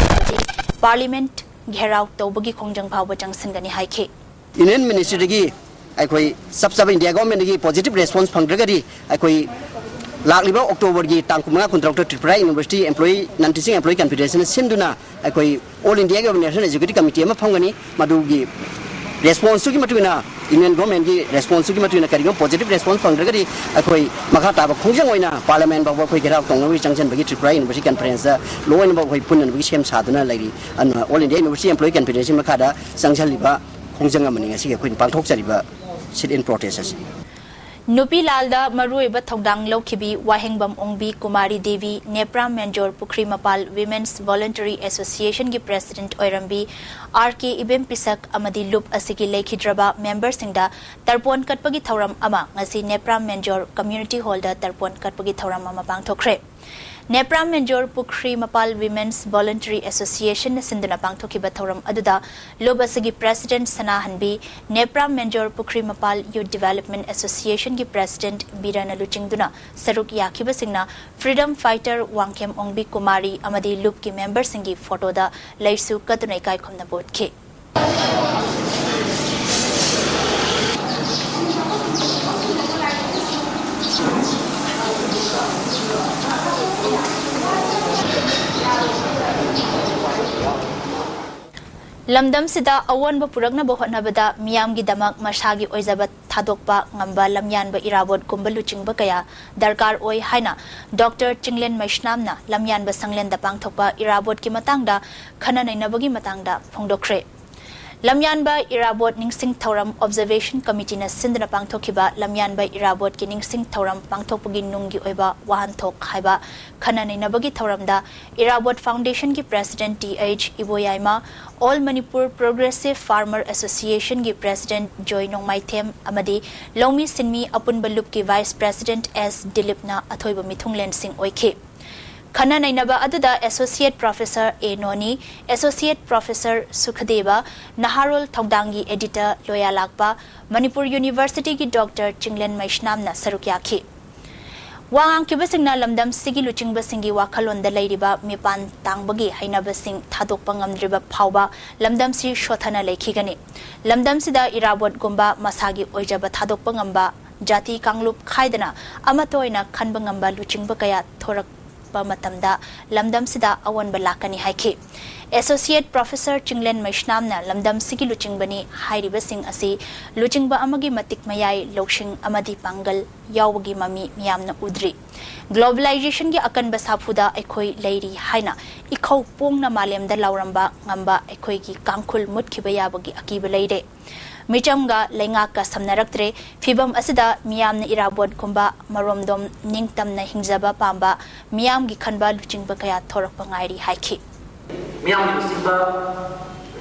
ꯑꯃꯗꯤ ꯄꯥꯔꯂꯤꯌꯥꯃꯦꯟꯠ ꯘꯦꯔꯥꯎ ꯇꯧꯕꯒꯤ ꯈꯣꯡꯖꯪ ꯐꯥꯎꯕ ꯆꯪꯁꯤꯟꯒꯅꯤ ꯍꯥꯏꯈꯤ꯫ ꯌꯨꯅꯤꯌꯟ ꯃꯤꯅꯤꯁꯇ꯭ꯔꯤꯗꯒꯤ ꯑꯩꯈꯣꯏ ꯆꯞ ꯆꯥꯕ ꯏꯟꯗꯤꯌꯥ ꯒꯣꯔꯃꯦꯟꯠꯇꯒꯤ ꯄꯣꯖꯤꯇꯤꯚ ꯔꯦꯁꯄꯣꯟꯁ ꯐꯪꯗ꯭ꯔꯒꯗꯤ ꯑꯩꯈꯣꯏ ꯂꯥꯛꯂꯤꯕ ꯑꯣꯛꯇꯣꯕꯔꯒꯤ ꯇꯥꯡ ꯀꯨꯟꯃꯉꯥ, ꯀꯨꯟꯇꯔꯨꯛꯇ ꯇ꯭ꯔꯤꯄꯨꯔꯥ ꯌꯨꯅꯤꯚꯔꯁꯤꯇꯤ ꯑꯦꯝꯄ꯭ꯂꯣꯌꯤ, ꯅꯟ ꯇꯤꯆꯤꯡ ꯑꯦꯝꯄ꯭ꯂꯣꯌꯤ ꯀꯟꯐꯦꯗꯔꯦꯁꯟꯅ ꯁꯤꯟꯗꯨꯅ ꯑꯩꯈꯣꯏ ꯑꯣꯜ ꯏꯟꯗꯤꯌꯥꯒꯤ ꯑꯣꯏꯕ ꯅꯦꯁꯅꯦꯜ ꯑꯦꯛꯖꯤꯀ꯭ꯌꯨꯇꯤꯚ ꯀꯃꯤꯇꯤ ꯑꯃ ꯐꯝꯒꯅꯤ꯫ ꯃꯗꯨꯒꯤ ꯔꯦꯁꯄꯣꯟꯁꯇꯨꯒꯤ ꯃꯇꯨꯡ ꯏꯟꯅ, ꯌꯨꯅꯤꯌꯟ ꯒꯣꯔꯃꯦꯟꯠꯀꯤ ꯔꯦꯁꯄꯣꯟꯁꯇꯨꯒꯤ ꯃꯇꯨꯡ ꯏꯟꯅ ꯀꯔꯤꯒꯨꯝꯕ ꯄꯣꯖꯤꯇꯤꯚ ꯔꯦꯁꯄꯣꯟꯁ ꯐꯪꯗ꯭ꯔꯒꯗꯤ ꯑꯩꯈꯣꯏ ꯃꯈꯥ ꯇꯥꯕ ꯈꯣꯡꯖꯪ ꯑꯣꯏꯅ ꯄꯥꯔꯂꯤꯌꯥꯃꯦꯟꯠ ꯐꯥꯎꯕ ꯑꯩꯈꯣꯏ ꯘꯦꯔꯥꯎ ꯇꯧꯅꯕꯒꯤ ꯆꯪꯁꯤꯟꯕꯒꯤ ꯇ꯭ꯔꯤꯄꯨꯔꯥ ꯌꯨꯅꯤꯚꯔꯁꯤꯇꯤ ꯀꯟꯐꯔꯦꯟꯁꯇ ꯂꯣꯏꯅꯃꯛ ꯑꯩꯈꯣꯏ ꯄꯨꯟꯅꯅꯕꯒꯤ ꯁꯦꯝ ꯁꯥꯗꯨꯅ ꯂꯩꯔꯤ꯫ ꯑꯗꯨꯅ ꯑꯣꯜ ꯏꯟꯗꯤꯌꯥ ꯌꯨꯅꯤꯚꯔꯁꯤꯇꯤ ꯑꯦꯝꯄ꯭ꯂꯣꯌꯤ ꯀꯟꯐꯦꯗꯔꯦꯁꯟ ꯃꯈꯥꯗ ꯆꯪꯁꯤꯜꯂꯤꯕ ꯈꯣꯡꯖꯪ ꯑꯃꯅꯤ ꯉꯁꯤꯒꯤ ꯑꯩꯈꯣꯏꯅ ꯄꯥꯡꯊꯣꯛꯆꯔꯤꯕ ꯁꯤꯠ ꯏꯟ ꯄ꯭ꯔꯣꯇꯦꯁ ꯑꯁꯤ꯫ ꯅꯨꯄꯤ ꯂꯥꯜꯗ ꯃꯔꯨꯑꯣꯏꯕ ꯊꯧꯗꯥꯡ ꯂꯧꯈꯤꯕꯤ ꯋꯥꯍꯦꯡꯕꯝ ꯑꯣꯡꯕꯤ ꯀꯨꯃꯥꯔꯤ ꯗꯦꯕꯤ, ꯅꯦꯄ꯭ꯔꯥꯝ ꯃꯦꯟꯖꯣꯔ ꯄꯨꯈ꯭ꯔꯤ ꯃꯄꯥꯜ ꯋꯤꯃꯦꯟꯁ ꯚꯣꯂꯨꯟꯇꯔꯤ ꯑꯦꯁꯣꯁꯤꯌꯦꯁꯟꯒꯤ ꯄ꯭ꯔꯦꯁꯤꯗꯦꯟꯠ ꯑꯣꯏꯔꯝꯕꯤ ꯑꯥꯔ ꯀꯦ ꯏꯕꯦꯝ ꯄꯤꯁꯛ ꯑꯃꯗꯤ ꯂꯨꯞ ꯑꯁꯤꯒꯤ ꯂꯩꯈꯤꯗ꯭ꯔꯕ ꯃꯦꯝꯕꯔꯁꯤꯡꯗ ꯇꯔꯄꯣꯟ ꯀꯠꯄꯒꯤ ꯊꯧꯔꯝ ꯑꯃ ꯉꯁꯤ ꯅꯦꯄ꯭ꯔꯥꯝ ꯃꯦꯟꯖꯣꯔ ꯀꯝꯃ꯭ꯌꯨꯅꯤꯇꯤ ꯍꯣꯜꯗ ꯇꯔꯄꯣꯟ ꯀꯠꯄꯒꯤ ꯊꯧꯔꯝ ꯑꯃ ꯄꯥꯡꯊꯣꯛꯈ꯭ꯔꯦ꯫ ꯅꯦꯄ꯭ꯔꯥꯝ ꯃꯦꯟꯖꯣꯔ ꯄꯨꯈ꯭ꯔꯤ ꯃꯄꯥꯜ ꯋꯤꯃꯦꯟꯁ ꯚꯣꯂꯨꯟꯇꯔꯤ ꯑꯦꯁꯣꯁꯤꯌꯦꯁꯟꯅ ꯁꯤꯟꯗꯨꯅ ꯄꯥꯡꯊꯣꯛꯈꯤꯕ ꯊꯧꯔꯝ ꯑꯗꯨꯗ ꯂꯨꯞ ꯑꯁꯤꯒꯤ ꯄ꯭ꯔꯦꯁꯤꯗꯦꯟꯠ ꯁꯅꯥꯍꯟꯕꯤ, ꯅꯦꯄ꯭ꯔꯥꯝ ꯃꯦꯟꯖꯣꯔ ꯄꯨꯈ꯭ꯔꯤ ꯃꯄꯥꯜ ꯌꯨꯊ ꯗꯤꯚꯦꯂꯞꯃꯦꯟꯠ ꯑꯦꯁꯣꯁꯤꯌꯦꯁꯟꯒꯤ ꯄ꯭ꯔꯦꯁꯤꯗꯦꯟꯠ ꯕꯤꯔꯅ ꯂꯨꯆꯤꯡꯗꯨꯅ ꯁꯔꯨꯛ ꯌꯥꯈꯤꯕꯁꯤꯡꯅ ꯐ꯭ꯔꯤꯗꯝ ꯐꯥꯏꯇꯔ ꯋꯥꯡꯈꯦꯝ ꯑꯣꯡꯕꯤ ꯀꯨꯃꯥꯔꯤ ꯑꯃꯗꯤ ꯂꯨꯞꯀꯤ ꯃꯦꯝꯕꯔꯁꯤꯡꯒꯤ ꯐꯣꯇꯣꯗ ꯂꯩꯁꯨ ꯀꯠꯇꯨꯅ ꯏꯀꯥꯏ ꯈꯨꯝꯅꯕ ꯎꯠꯈꯤ꯫ ꯂꯝꯗꯝꯁꯤꯗ ꯑꯑꯣꯟꯕ ꯄꯨꯔꯛꯅꯕ ꯍꯣꯠꯅꯕꯗ ꯃꯤꯌꯥꯝꯒꯤꯗꯃꯛ ꯃꯁꯥꯒꯤ ꯑꯣꯏꯖꯕ ꯊꯥꯗꯣꯛꯄ ꯉꯝꯕ ꯂꯝꯌꯥꯟꯕ ꯏꯔꯥꯕꯣꯠꯀꯨꯝꯕ ꯂꯨꯆꯤꯡꯕ ꯀꯌꯥ ꯗꯔꯀꯥꯔ ꯑꯣꯏ ꯍꯥꯏꯅ ꯗꯣꯛꯇꯔ ꯆꯤꯡꯂꯦꯟ ꯃꯩꯁꯅꯥꯝꯅ ꯂꯝꯌꯥꯟꯕ ꯁꯪꯂꯦꯟꯗ ꯄꯥꯡꯊꯣꯛꯄ ꯏꯔꯥꯕꯣꯠꯀꯤ ꯃꯇꯥꯡꯗ ꯈꯟꯅ ꯅꯩꯅꯕꯒꯤ ꯃꯇꯥꯡꯗ ꯐꯣꯡꯗꯣꯛꯈ꯭ꯔꯦ꯫ ꯂꯝꯌꯥꯟꯕ ꯏꯔꯥꯕꯣꯠ ꯅꯤꯡꯁꯤꯡ ꯊꯧꯔꯝ Observation Committeeꯅ ꯁꯤꯟꯗꯨꯅ ꯄꯥꯡꯊꯣꯛꯈꯤꯕ ꯂꯝꯌꯥꯟꯕ ꯏꯔꯥꯕꯣꯠꯀꯤ ꯅꯤꯡꯁꯤꯡ ꯊꯧꯔꯝ ꯄꯥꯡꯊꯣꯛꯄꯒꯤ ꯅꯨꯡꯒꯤ ꯑꯣꯏꯕ ꯋꯥꯍꯟꯊꯣꯛ ꯍꯥꯏꯕ ꯈꯟꯅ ꯅꯩꯅꯕꯒꯤ ꯊꯧꯔꯝꯗ ꯏꯔꯥꯕꯣꯠ Foundationꯒꯤ President T H Iboyaima, All Manipur Progressive Farmer Associationꯒꯤ President ꯖꯣꯏ ꯅꯣꯡꯃꯥꯏꯊꯦꯝ ꯑꯃꯗꯤ ꯂꯧꯃꯤ ꯁꯤꯟꯃꯤ ꯑꯄꯨꯟꯕ ꯂꯨꯞꯀꯤ Vice President ꯑꯦꯁ ꯗꯤꯂꯤꯞꯅ ꯑꯊꯣꯏꯕ ꯃꯤꯊꯨꯡꯂꯦꯟꯁꯤꯡ ꯑꯣꯏꯈꯤ꯫ ꯈꯟꯅ ꯅꯩꯅꯕ ꯑꯗꯨꯗ Associate Professor ꯑꯦ ꯅꯣꯅꯤ, Associate Professor ꯁꯨꯈꯗꯦꯕ, ꯅꯍꯥꯔꯣꯜ ꯊꯧꯗꯥꯡꯒꯤ Editor ꯂꯣꯌꯥꯂꯥꯛꯄ, ꯃꯅꯤꯄꯨꯔ Universityꯒꯤ ꯗꯣꯛꯇꯔ ꯆꯤꯡꯂꯦꯟ ꯃꯩꯁꯅꯥꯝꯅ ꯁꯔꯨꯛ ꯌꯥꯈꯤ꯫ ꯋꯥ ꯉꯥꯡꯈꯤꯕꯁꯤꯡꯅ ꯂꯝꯗꯝꯁꯤꯒꯤ ꯂꯨꯆꯤꯡꯕꯁꯤꯡꯒꯤ ꯋꯥꯈꯜꯂꯣꯟꯗ ꯂꯩꯔꯤꯕ ꯃꯤꯄꯥꯟ ꯇꯥꯡꯕꯒꯤ ꯍꯩꯅꯕꯁꯤꯡ ꯊꯥꯗꯣꯛꯄ ꯉꯝꯗ꯭ꯔꯤꯕ ꯐꯥꯎꯕ ꯂꯝꯗꯝꯁꯤ ꯁꯣꯊꯅ ꯂꯩꯈꯤꯒꯅꯤ꯫ ꯂꯝꯗꯝꯁꯤꯗ ꯏꯔꯥꯕꯣꯠꯒꯨꯝꯕ ꯃꯁꯥꯒꯤ ꯑꯣꯏꯖꯕ ꯊꯥꯗꯣꯛꯄ ꯉꯝꯕ, ꯖꯥꯇꯤ ꯀꯥꯡꯂꯨꯞ ꯈꯥꯏꯗꯅ ꯑꯃꯠꯇ ꯑꯣꯏꯅ ꯈꯟꯕ ꯉꯝꯕ ꯂꯨꯆꯤꯡꯕ ꯀꯌꯥ ꯊꯣꯔꯛꯄ ꯃꯇꯝꯗ ꯂꯝꯗꯝꯁꯤꯗ ꯑꯑꯣꯟꯕ ꯂꯥꯛꯀꯅꯤ ꯍꯥꯏꯈꯤ꯫ Associate Professor ꯆꯤꯡꯂꯦꯟ ꯃꯩꯁꯅꯥꯝꯅ ꯂꯝꯗꯝꯁꯤꯒꯤ ꯂꯨꯆꯤꯡꯕꯅꯤ ꯍꯥꯏꯔꯤꯕꯁꯤꯡ ꯑꯁꯤ ꯂꯨꯆꯤꯡꯕ ꯑꯃꯒꯤ ꯃꯇꯤꯛ ꯃꯌꯥꯏ, ꯂꯧꯁꯤꯡ ꯑꯃꯗꯤ ꯄꯥꯡꯒꯜ ꯌꯥꯎꯕꯒꯤ ꯃꯃꯤ ꯃꯤꯌꯥꯝꯅ ꯎꯗ꯭ꯔꯤ꯫ Globalizationꯒꯤ ꯑꯀꯟꯕ ꯁꯥꯐꯨꯗ ꯑꯩꯈꯣꯏ ꯂꯩꯔꯤ ꯍꯥꯏꯅ ꯏꯈꯧ ꯄꯣꯡꯅ ꯃꯥꯂꯦꯝꯗ ꯂꯥꯎꯔꯝꯕ ꯉꯝꯕ ꯑꯩꯈꯣꯏꯒꯤ ꯀꯥꯡꯈꯨꯜ ꯃꯨꯠꯈꯤꯕ ꯌꯥꯕꯒꯤ ꯑꯀꯤꯕ ꯂꯩꯔꯦ꯫ ꯃꯤꯆꯝꯒ ꯂꯩꯉꯥꯛꯀ ꯁꯝꯅꯔꯛꯇ꯭ꯔꯦ꯫ ꯐꯤꯚꯝ ꯑꯁꯤꯗ ꯃꯤꯌꯥꯝꯅ ꯏꯔꯥꯕꯣꯠꯀꯨꯝꯕ ꯃꯔꯣꯝꯗꯣꯝ ꯅꯤꯡꯇꯝꯅ ꯍꯤꯡꯖꯕ ꯄꯥꯝꯕ ꯃꯤꯌꯥꯝꯒꯤ ꯈꯟꯕ ꯂꯨꯆꯤꯡꯕ ꯀꯌꯥ ꯊꯣꯔꯛꯄ ꯉꯥꯏꯔꯤ ꯍꯥꯏꯈꯤ꯫ ꯃꯤꯌꯥꯝꯒꯤ ꯂꯨꯆꯤꯡꯕ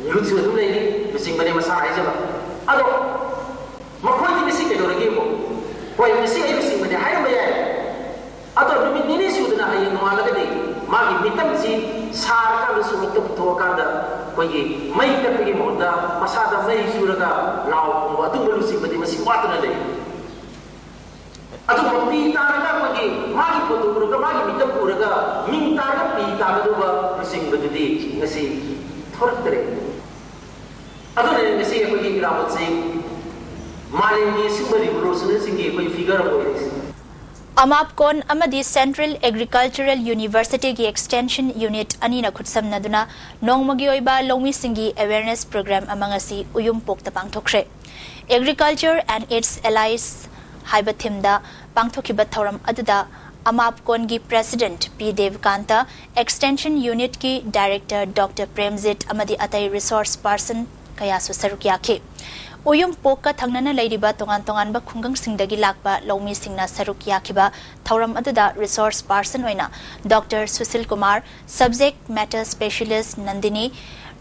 ꯃꯤꯍꯨꯠꯁꯨ ꯑꯗꯨꯝ ꯂꯩꯔꯤ, ꯂꯨꯆꯤꯡꯕꯅꯦ ꯃꯁꯥ ꯍꯥꯏꯖꯕ꯫ ꯑꯗꯣ ꯃꯈꯣꯏꯗꯤ ꯉꯁꯤ ꯀꯩꯗꯧꯔꯒꯦꯕꯨ? ꯍꯣꯏ, ꯉꯁꯤ ꯑꯩ ꯂꯨꯆꯤꯡꯕꯅꯦ ꯍꯥꯏꯔꯝꯕ ꯌꯥꯏ꯫ ꯑꯗꯣ ꯅꯨꯃꯤꯠ ꯅꯤꯅꯤ ꯁꯨꯗꯅ ꯍꯌꯦꯡ ꯅꯣꯡꯉꯥꯜꯂꯒꯗꯤ ꯃꯥꯒꯤ ꯃꯤꯇꯝꯁꯤ ꯁꯥꯔꯀꯥꯟꯗ ꯁꯣꯔꯣꯛꯇ ꯄꯨꯊꯣꯛꯑꯀꯥꯟꯗ ꯑꯩꯈꯣꯏꯒꯤ ꯃꯩ ꯀꯠꯄꯒꯤ ꯃꯍꯨꯠꯇ ꯃꯁꯥꯗ ꯃꯩ ꯆꯨꯔꯒ ꯂꯥꯎ ꯈꯣꯡꯕ ꯑꯗꯨꯒꯨꯝꯕ ꯂꯨꯆꯤꯡꯕꯗꯤ ꯃꯁꯤ ꯋꯥꯠꯇꯅ ꯂꯩ꯫ ꯑꯗꯨꯒ ꯄꯤ ꯇꯥꯔꯒ ꯑꯩꯈꯣꯏꯒꯤ ꯃꯥꯒꯤ ꯐꯣꯇꯣ ꯎꯔꯒ, ꯃꯥꯒꯤ ꯃꯤꯇꯝ ꯎꯔꯒ ꯃꯤꯡ ꯇꯥꯔꯒ ꯄꯤ ꯇꯥꯒꯗꯧꯕ ꯂꯨꯆꯤꯡꯕꯗꯨꯗꯤ ꯉꯁꯤ ꯊꯣꯔꯛꯇ꯭ꯔꯦ꯫ ꯑꯗꯨꯅꯅꯤ ꯉꯁꯤ ꯑꯩꯈꯣꯏꯒꯤ ꯏꯔꯥꯕꯣꯠꯁꯤ ꯃꯥꯂꯦꯝꯒꯤ ꯑꯁꯤꯒꯨꯝꯕ revolutionꯁꯤꯡꯒꯤ ꯑꯩꯈꯣꯏ figure ꯑꯃ ꯑꯣꯏꯔꯤꯁꯤ꯫ ꯑꯃꯥꯞꯀꯣꯟ ꯑꯃꯗꯤ Central Agricultural University ꯒꯤ Extension Unit ꯑꯅꯤꯅ ꯈꯨꯠꯁꯝꯅꯗꯨꯅ ꯅꯣꯡꯃꯒꯤ ꯑꯣꯏꯕ ꯂꯧꯃꯤꯁꯤꯡꯒꯤ awareness program ꯑꯃ ꯉꯁꯤ ꯎꯌꯨꯝꯄꯣꯛꯇ ꯄꯥꯡꯊꯣꯛꯈ꯭ꯔꯦ꯫ Agriculture and its Allies ꯍꯥꯏꯕ theme ꯗ ꯄꯥꯡꯊꯣꯛꯈꯤꯕ ꯊꯧꯔꯝ ꯑꯗꯨꯗ ꯑꯃꯥꯞꯀꯣꯟꯒꯤ President ꯄꯤ ꯗꯦꯕꯀꯥꯟꯇ, Extension Unit ꯀꯤ Director Doctor ꯄ꯭ꯔꯦꯝꯖꯤꯠ ꯑꯃꯗꯤ ꯑꯇꯩ resource person ꯀꯌꯥꯁꯨ ꯁꯔꯨꯛ ꯌꯥꯈꯤ꯫ ꯎꯌꯨꯝꯄꯣꯛꯀ ꯊꯪꯅꯅ ꯂꯩꯔꯤꯕ ꯇꯣꯉꯥꯟ ꯇꯣꯉꯥꯟꯕ ꯈꯨꯡꯒꯪꯁꯤꯡꯗꯒꯤ ꯂꯥꯛꯄ ꯂꯧꯃꯤꯁꯤꯡꯅ ꯁꯔꯨꯛ ꯌꯥꯈꯤꯕ ꯊꯧꯔꯝ ꯑꯗꯨꯗ resource person ꯑꯣꯏꯅ Doctor Sushil Kumar, Subject Matter Specialist Nandini,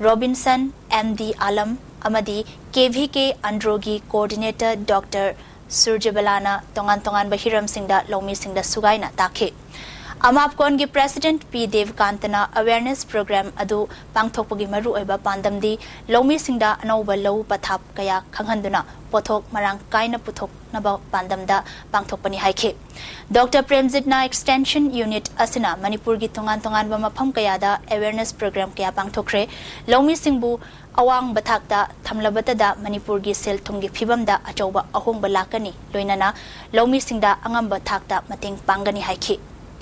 Robinson, M D Alam ꯑꯃꯗꯤ ꯀꯦ ꯚꯤ ꯀꯦ ꯑꯟꯗ꯭ꯔꯣꯒꯤ Coordinator Doctor ꯁꯨꯔꯖꯕꯂꯥꯅ ꯇꯣꯉꯥꯟ ꯇꯣꯉꯥꯟꯕ ꯍꯤꯔꯝꯁꯤꯡꯗ ꯂꯧꯃꯤꯁꯤꯡꯗ ꯁꯨꯒꯥꯏꯅ ꯇꯥꯛꯈꯤ꯫ ꯑꯃꯥꯞꯀꯣꯟꯒꯤ President ꯄꯤ ꯗꯦꯕꯀꯥꯟꯇꯅ awareness program ꯑꯗꯨ ꯄꯥꯡꯊꯣꯛꯄꯒꯤ ꯃꯔꯨꯑꯣꯏꯕ ꯄꯥꯟꯗꯝꯗꯤ ꯂꯧꯃꯤꯁꯤꯡꯗ ꯑꯅꯧꯕ ꯂꯧ ꯄꯊꯥꯞ ꯀꯌꯥ ꯈꯪꯍꯟꯗꯨꯅ ꯄꯣꯠꯊꯣꯛ ꯃꯔꯥꯡ ꯀꯥꯏꯅ ꯄꯨꯊꯣꯛꯅꯕ ꯄꯥꯟꯗꯝꯗ ꯄꯥꯡꯊꯣꯛꯄꯅꯤ ꯍꯥꯏꯈꯤ꯫ ꯗꯣꯛꯇꯔ ꯄ꯭ꯔꯦꯝꯖꯤꯠꯅ Extension Unit ꯑꯁꯤꯅ ꯃꯅꯤꯄꯨꯔꯒꯤ ꯇꯣꯉꯥꯟ ꯇꯣꯉꯥꯟꯕ ꯃꯐꯝ ꯀꯌꯥꯗ awareness program ꯀꯌꯥ ꯄꯥꯡꯊꯣꯛꯈ꯭ꯔꯦ꯫ ꯂꯧꯃꯤꯁꯤꯡꯕꯨ ꯑꯋꯥꯡꯕ ꯊꯥꯛꯇ ꯊꯝꯂꯕꯇꯗ ꯃꯅꯤꯄꯨꯔꯒꯤ ꯁꯦꯜ ꯊꯨꯝꯒꯤ ꯐꯤꯕꯝꯗ ꯑꯆꯧꯕ ꯑꯍꯣꯡꯕ ꯂꯥꯛꯀꯅꯤ, ꯂꯣꯏꯅꯅ ꯂꯧꯃꯤꯁꯤꯡꯗ ꯑꯉꯝꯕ ꯊꯥꯛꯇ ꯃꯇꯦꯡ ꯄꯥꯡꯒꯅꯤ ꯍꯥꯏꯈꯤ꯫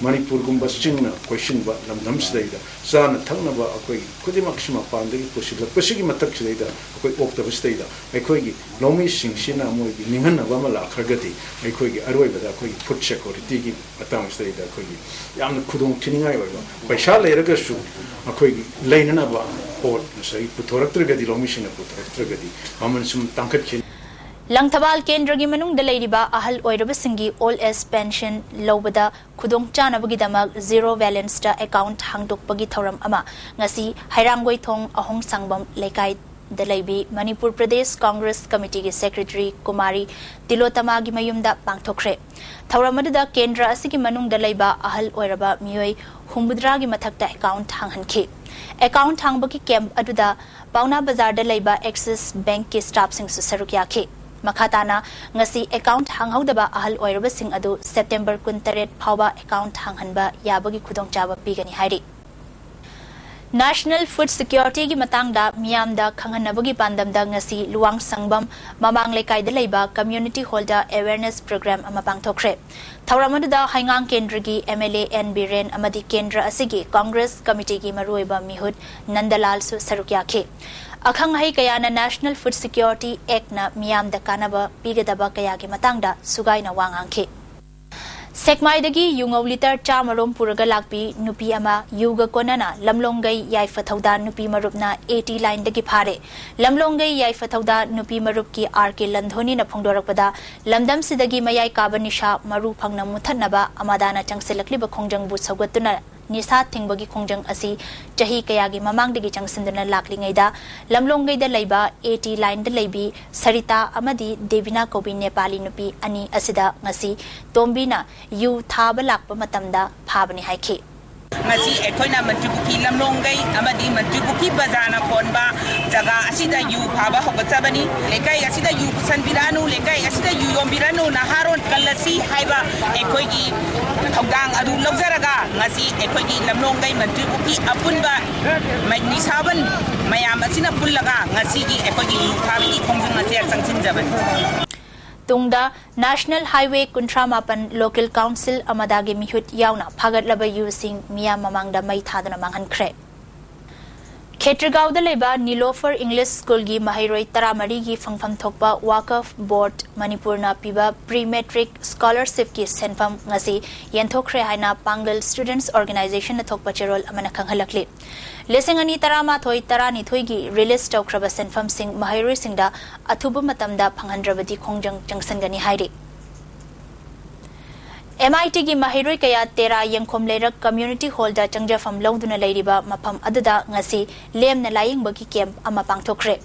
ꯃꯅꯤꯄꯨꯔꯒꯨꯝꯕ ꯆꯤꯡꯅ ꯀꯣꯏꯁꯤꯟꯕ ꯂꯝꯗꯝꯁꯤꯗꯩꯗ ꯆꯥꯅ ꯊꯛꯅꯕ ꯑꯩꯈꯣꯏ ꯈꯨꯗꯤꯡꯃꯛꯁꯤ ꯃꯄꯥꯟꯗꯒꯤ ꯄꯨꯁꯤꯜꯂꯛꯄꯁꯤꯒꯤ ꯃꯊꯛꯁꯤꯗꯩꯗ ꯑꯩꯈꯣꯏ ꯑꯣꯛꯇꯕꯁꯤꯗꯩꯗ ꯑꯩꯈꯣꯏꯒꯤ ꯂꯧꯃꯤꯁꯤꯡꯁꯤꯅ ꯃꯣꯏꯒꯤ ꯅꯤꯡꯍꯟꯅꯕ ꯑꯃ ꯂꯥꯛꯈ꯭ꯔꯒꯗꯤ ꯑꯩꯈꯣꯏꯒꯤ ꯑꯔꯣꯏꯕꯗ ꯑꯩꯈꯣꯏꯒꯤ food security ꯒꯤ ꯃꯇꯥꯡꯁꯤꯗꯩꯗ ꯑꯩꯈꯣꯏꯒꯤ ꯌꯥꯝꯅ ꯈꯨꯗꯣꯡ ꯊꯤꯅꯤꯡꯉꯥꯏ ꯑꯣꯏꯕ, ꯄꯩꯁꯥ ꯂꯩꯔꯒꯁꯨ ꯑꯩꯈꯣꯏꯒꯤ ꯂꯩꯅꯅꯕ ꯄꯣꯠ ꯉꯁꯥꯏ ꯄꯨꯊꯣꯔꯛꯇ꯭ꯔꯒꯗꯤ, ꯂꯧꯃꯤꯁꯤꯡꯅ ꯄꯨꯊꯣꯔꯛꯇ꯭ꯔꯒꯗꯤ ꯃꯃꯜ ꯁꯨꯝ ꯇꯥꯡꯈꯠꯈꯤꯅꯤ꯫ ꯂꯪꯊꯕꯥꯜ ꯀꯦꯟꯗ꯭ꯔꯒꯤ ꯃꯅꯨꯡꯗ ꯂꯩꯔꯤꯕ ꯑꯍꯜ ꯑꯣꯏꯔꯕꯁꯤꯡꯒꯤ old age pension ꯂꯧꯕꯗ ꯈꯨꯗꯣꯡꯆꯥꯅꯕꯒꯤꯗꯃꯛ zero balance ꯇ account ꯍꯥꯡꯗꯣꯛꯄꯒꯤ ꯊꯧꯔꯝ ꯑꯃ ꯉꯁꯤ ꯍꯩꯔꯥꯡꯒꯣꯏꯊꯣꯡ ꯑꯍꯣꯡꯁꯥꯡꯕꯝ ꯂꯩꯀꯥꯏꯗ ꯂꯩꯕꯤ ꯃꯅꯤꯄꯨꯔ ꯄ꯭ꯔꯗꯦꯁ ꯀꯪꯒ꯭ꯔꯦꯁ ꯀꯃꯤꯇꯤꯒꯤ Secretary ꯀꯨꯃꯥꯔꯤ ꯇꯤꯂꯣꯇꯃꯥꯒꯤ ꯃꯌꯨꯝꯗ ꯄꯥꯡꯊꯣꯛꯈ꯭ꯔꯦ꯫ ꯊꯧꯔꯝ ꯑꯗꯨꯗ ꯀꯦꯟꯗ꯭ꯔ ꯑꯁꯤꯒꯤ ꯃꯅꯨꯡꯗ ꯂꯩꯕ ꯑꯍꯜ ꯑꯣꯏꯔꯕ ꯃꯤꯑꯣꯏ ꯍꯨꯝꯐꯨꯇꯔꯥꯒꯤ ꯃꯊꯛꯇ account ꯍꯥꯡꯍꯟꯈꯤ꯫ Account ꯍꯥꯡꯕꯒꯤ camp ꯑꯗꯨꯗ ꯄꯥꯎꯅꯥ ꯕꯖꯥꯔꯗ ꯂꯩꯕ Axis Bank ꯀꯤ staff ꯁꯤꯡꯁꯨ ꯁꯔꯨꯛ ꯌꯥꯈꯤ꯫ ꯃꯈꯥ ꯇꯥꯅ ꯉꯁꯤ account ꯍꯥꯡꯍꯧꯗꯕ ꯑꯍꯜ ꯑꯣꯏꯔꯕꯁꯤꯡ ꯑꯗꯨ September ꯀꯨꯟꯇꯔꯦꯠ ꯐꯥꯎꯕ account ꯍꯥꯡꯍꯟꯕ ꯌꯥꯕꯒꯤ ꯈꯨꯗꯣꯡꯆꯥꯕ ꯄꯤꯒꯅꯤ ꯍꯥꯏꯔꯤ꯫ National Food Security ꯒꯤ ꯃꯇꯥꯡꯗ ꯃꯤꯌꯥꯝꯗ ꯈꯪꯍꯟꯅꯕꯒꯤ ꯄꯥꯟꯗꯝꯗ ꯉꯁꯤ ꯂꯨꯋꯥꯡꯁꯪꯕꯝ ꯃꯃꯥꯡ ꯂꯩꯀꯥꯏꯗ ꯂꯩꯕ Community Hall ꯗ awareness program ꯑꯃ ꯄꯥꯡꯊꯣꯛꯈ꯭ꯔꯦ꯫ ꯊꯧꯔꯝ ꯑꯗꯨꯗ ꯍꯩꯉꯥꯡ ꯀꯦꯟꯗ꯭ꯔꯒꯤ M L A N Biren ꯑꯃꯗꯤ ꯀꯦꯟꯗ꯭ꯔ ꯑꯁꯤꯒꯤ Congress committee ꯒꯤ ꯃꯔꯨꯑꯣꯏꯕ ꯃꯤꯍꯨꯠ ꯅꯟꯗꯂꯥꯜꯁꯨ ꯁꯔꯨꯛ ꯌꯥꯈꯤ꯫ ꯑꯈꯪ ꯑꯍꯩ ꯀꯌꯥꯅ National Food Security Act ꯅ ꯃꯤꯌꯥꯝꯗ ꯀꯥꯟꯅꯕ ꯄꯤꯒꯗꯕ ꯀꯌꯥꯒꯤ ꯃꯇꯥꯡꯗ ꯁꯨꯒꯥꯏꯅ ꯋꯥ ꯉꯥꯡꯈꯤ꯫ ꯁꯦꯛꯃꯥꯏꯗꯒꯤ ꯌꯨꯉꯧ ꯂꯤꯇꯔ ꯆꯥꯝꯃ ꯔꯣꯝ ꯄꯨꯔꯒ ꯂꯥꯛꯄꯤ ꯅꯨꯄꯤ ꯑꯃ ꯌꯨꯒ ꯀꯣꯟꯅꯅ ꯂꯝꯂꯣꯡꯒꯩ ꯌꯥꯏꯐ ꯊꯧꯗꯥ ꯅꯨꯄꯤ ꯃꯔꯨꯞꯅ A T line ꯗꯒꯤ ꯐꯥꯔꯦ꯫ ꯂꯝꯂꯣꯡꯒꯩ ꯌꯥꯏꯐ ꯊꯧꯗꯥ ꯅꯨꯄꯤ ꯃꯔꯨꯞꯀꯤ R K ꯂꯟꯙꯣꯅꯤꯅ ꯐꯣꯡꯗꯣꯔꯛꯄꯗ, ꯂꯝꯗꯝꯁꯤꯗꯒꯤ ꯃꯌꯥꯏ ꯀꯥꯕ ꯅꯤꯁꯥ ꯃꯔꯨ ꯐꯪꯅ ꯃꯨꯊꯠꯅꯕ ꯑꯃꯗꯥꯅ ꯆꯪꯁꯤꯜꯂꯛꯂꯤꯕ ꯈꯣꯡꯖꯪꯕꯨ ꯁꯧꯒꯠꯇꯨꯅ ꯅꯤꯁꯥ ꯊꯤꯡꯕꯒꯤ ꯈꯣꯡꯖꯪ ꯑꯁꯤ ꯆꯍꯤ ꯀꯌꯥꯒꯤ ꯃꯃꯥꯡꯗꯒꯤ ꯆꯪꯁꯤꯟꯗꯨꯅ ꯂꯥꯛꯂꯤꯉꯩꯗ, ꯂꯝꯂꯣꯡꯒꯩꯗ ꯂꯩꯕ A T line ꯗ ꯂꯩꯕꯤ ꯁꯔꯤꯇꯥ ꯑꯃꯗꯤ ꯗꯦꯕꯤꯅꯥ ꯀꯧꯕꯤ ꯅꯦꯄꯥꯂꯤ ꯅꯨꯄꯤ ꯑꯅꯤ ꯑꯁꯤꯗ ꯉꯁꯤ ꯇꯣꯝꯕꯤꯅ ꯌꯨ ꯊꯥꯕ ꯂꯥꯛꯄ ꯃꯇꯝꯗ ꯐꯥꯕꯅꯤ ꯍꯥꯏꯈꯤ꯫ ꯉꯁꯤ ꯑꯩꯈꯣꯏꯅ ꯃꯟꯇ꯭ꯔꯤꯄꯨꯈ꯭ꯔꯤ ꯂꯝꯂꯣꯡꯒꯩ ꯑꯃꯗꯤ ꯃꯟꯇ꯭ꯔꯤꯄꯨꯈ꯭ꯔꯤ ꯕꯖꯥꯔꯅ ꯀꯣꯟꯕ ꯖꯒꯥ ꯑꯁꯤꯗ ꯌꯨ ꯐꯥꯕ ꯍꯧꯒꯠꯆꯕꯅꯤ꯫ ꯂꯩꯀꯥꯏ ꯑꯁꯤꯗ ꯌꯨ ꯄꯨꯁꯟꯕꯤꯔꯛꯑꯅꯨ, ꯂꯩꯀꯥꯏ ꯑꯁꯤꯗ ꯌꯨ ꯌꯣꯟꯕꯤꯔꯅꯨ, ꯅꯍꯥꯔꯣꯟ ꯀꯜꯂꯁꯤ ꯍꯥꯏꯕ ꯑꯩꯈꯣꯏꯒꯤ ꯊꯧꯗꯥꯡ ꯑꯗꯨ ꯂꯧꯖꯔꯒ, ꯉꯁꯤ ꯑꯩꯈꯣꯏꯒꯤ ꯂꯝꯂꯣꯡꯒꯩ ꯃꯟꯇ꯭ꯔꯤꯄꯨꯈ꯭ꯔꯤ ꯑꯄꯨꯟꯕ ꯃ-, ꯅꯤꯁꯥꯕꯟ ꯃꯌꯥꯝ ꯑꯁꯤꯅ ꯄꯨꯜꯂꯒ ꯉꯁꯤꯒꯤ ꯑꯩꯈꯣꯏꯒꯤ ꯌꯨ ꯊꯥꯕꯒꯤ ꯈꯣꯡꯖꯪ ꯑꯁꯤ ꯆꯪꯁꯤꯟꯖꯕꯅꯤ꯫ ꯇꯨꯡꯗ National Highway ꯀꯨꯟꯊ꯭ꯔꯥ ꯃꯥꯄꯟ Local Council ꯑꯃꯗꯥꯒꯤ ꯃꯤꯍꯨꯠ ꯌꯥꯎꯅ ꯐꯥꯒꯠꯂꯕ ꯌꯨꯁꯤꯡ ꯃꯤꯌꯥꯝ ꯃꯃꯥꯡꯗ ꯃꯩ ꯊꯥꯗꯨꯅ ꯃꯥꯡꯍꯟꯈ꯭ꯔꯦ꯫ ꯈꯦꯇ꯭ꯔꯤꯒꯥꯎꯗ ꯂꯩꯕ ꯅꯤꯂꯣꯐꯔ English School ꯒꯤ ꯃꯍꯩꯔꯣꯏ ꯇꯔꯥꯃꯔꯤꯒꯤ ꯐꯪꯐꯝ ꯊꯣꯛꯄ ꯋꯥꯀꯐ ꯕꯣꯔꯗ ꯃꯅꯤꯄꯨꯔꯅ ꯄꯤꯕ pre matric scholarship ꯀꯤ ꯁꯦꯟꯐꯝ ꯉꯁꯤ ꯌꯦꯟꯊꯣꯛꯈ꯭ꯔꯦ ꯍꯥꯏꯅ ꯄꯥꯡꯒꯜ Students Organisation ꯅ ꯊꯣꯛꯄ ꯆꯦꯔꯣꯜ ꯑꯃꯅ ꯈꯪꯍꯜꯂꯛꯂꯤ꯫ ꯂꯤꯁꯤꯡ ꯑꯅꯤ ꯇꯔꯥꯃꯥꯊꯣꯏ ꯇꯔꯥꯅꯤꯊꯣꯏꯒꯤ release ꯇꯧꯈ꯭ꯔꯕ ꯁꯦꯟꯐꯝꯁꯤꯡ ꯃꯍꯩꯔꯣꯏꯁꯤꯡꯗ ꯑꯊꯨꯕ ꯃꯇꯝꯗ ꯐꯪꯍꯟꯗ꯭ꯔꯕꯗꯤ ꯈꯣꯡꯖꯪ ꯆꯪꯁꯤꯟꯒꯅꯤ ꯍꯥꯏꯔꯤ꯫ M I T ꯒꯤ ꯃꯍꯩꯔꯣꯏ ꯀꯌꯥ ꯇꯦꯔꯥ ꯌꯦꯡꯈꯣꯝ ꯂꯩꯔꯛ Community Hall ꯗ ꯆꯪꯖꯐꯝ ꯂꯧꯗꯨꯅ ꯂꯩꯔꯤꯕ ꯃꯐꯝ ꯑꯗꯨꯗ ꯉꯁꯤ ꯂꯦꯝꯅ ꯂꯥꯌꯦꯡꯕꯒꯤ camp ꯑꯃ ꯄꯥꯡꯊꯣꯛꯈ꯭ꯔꯦ꯫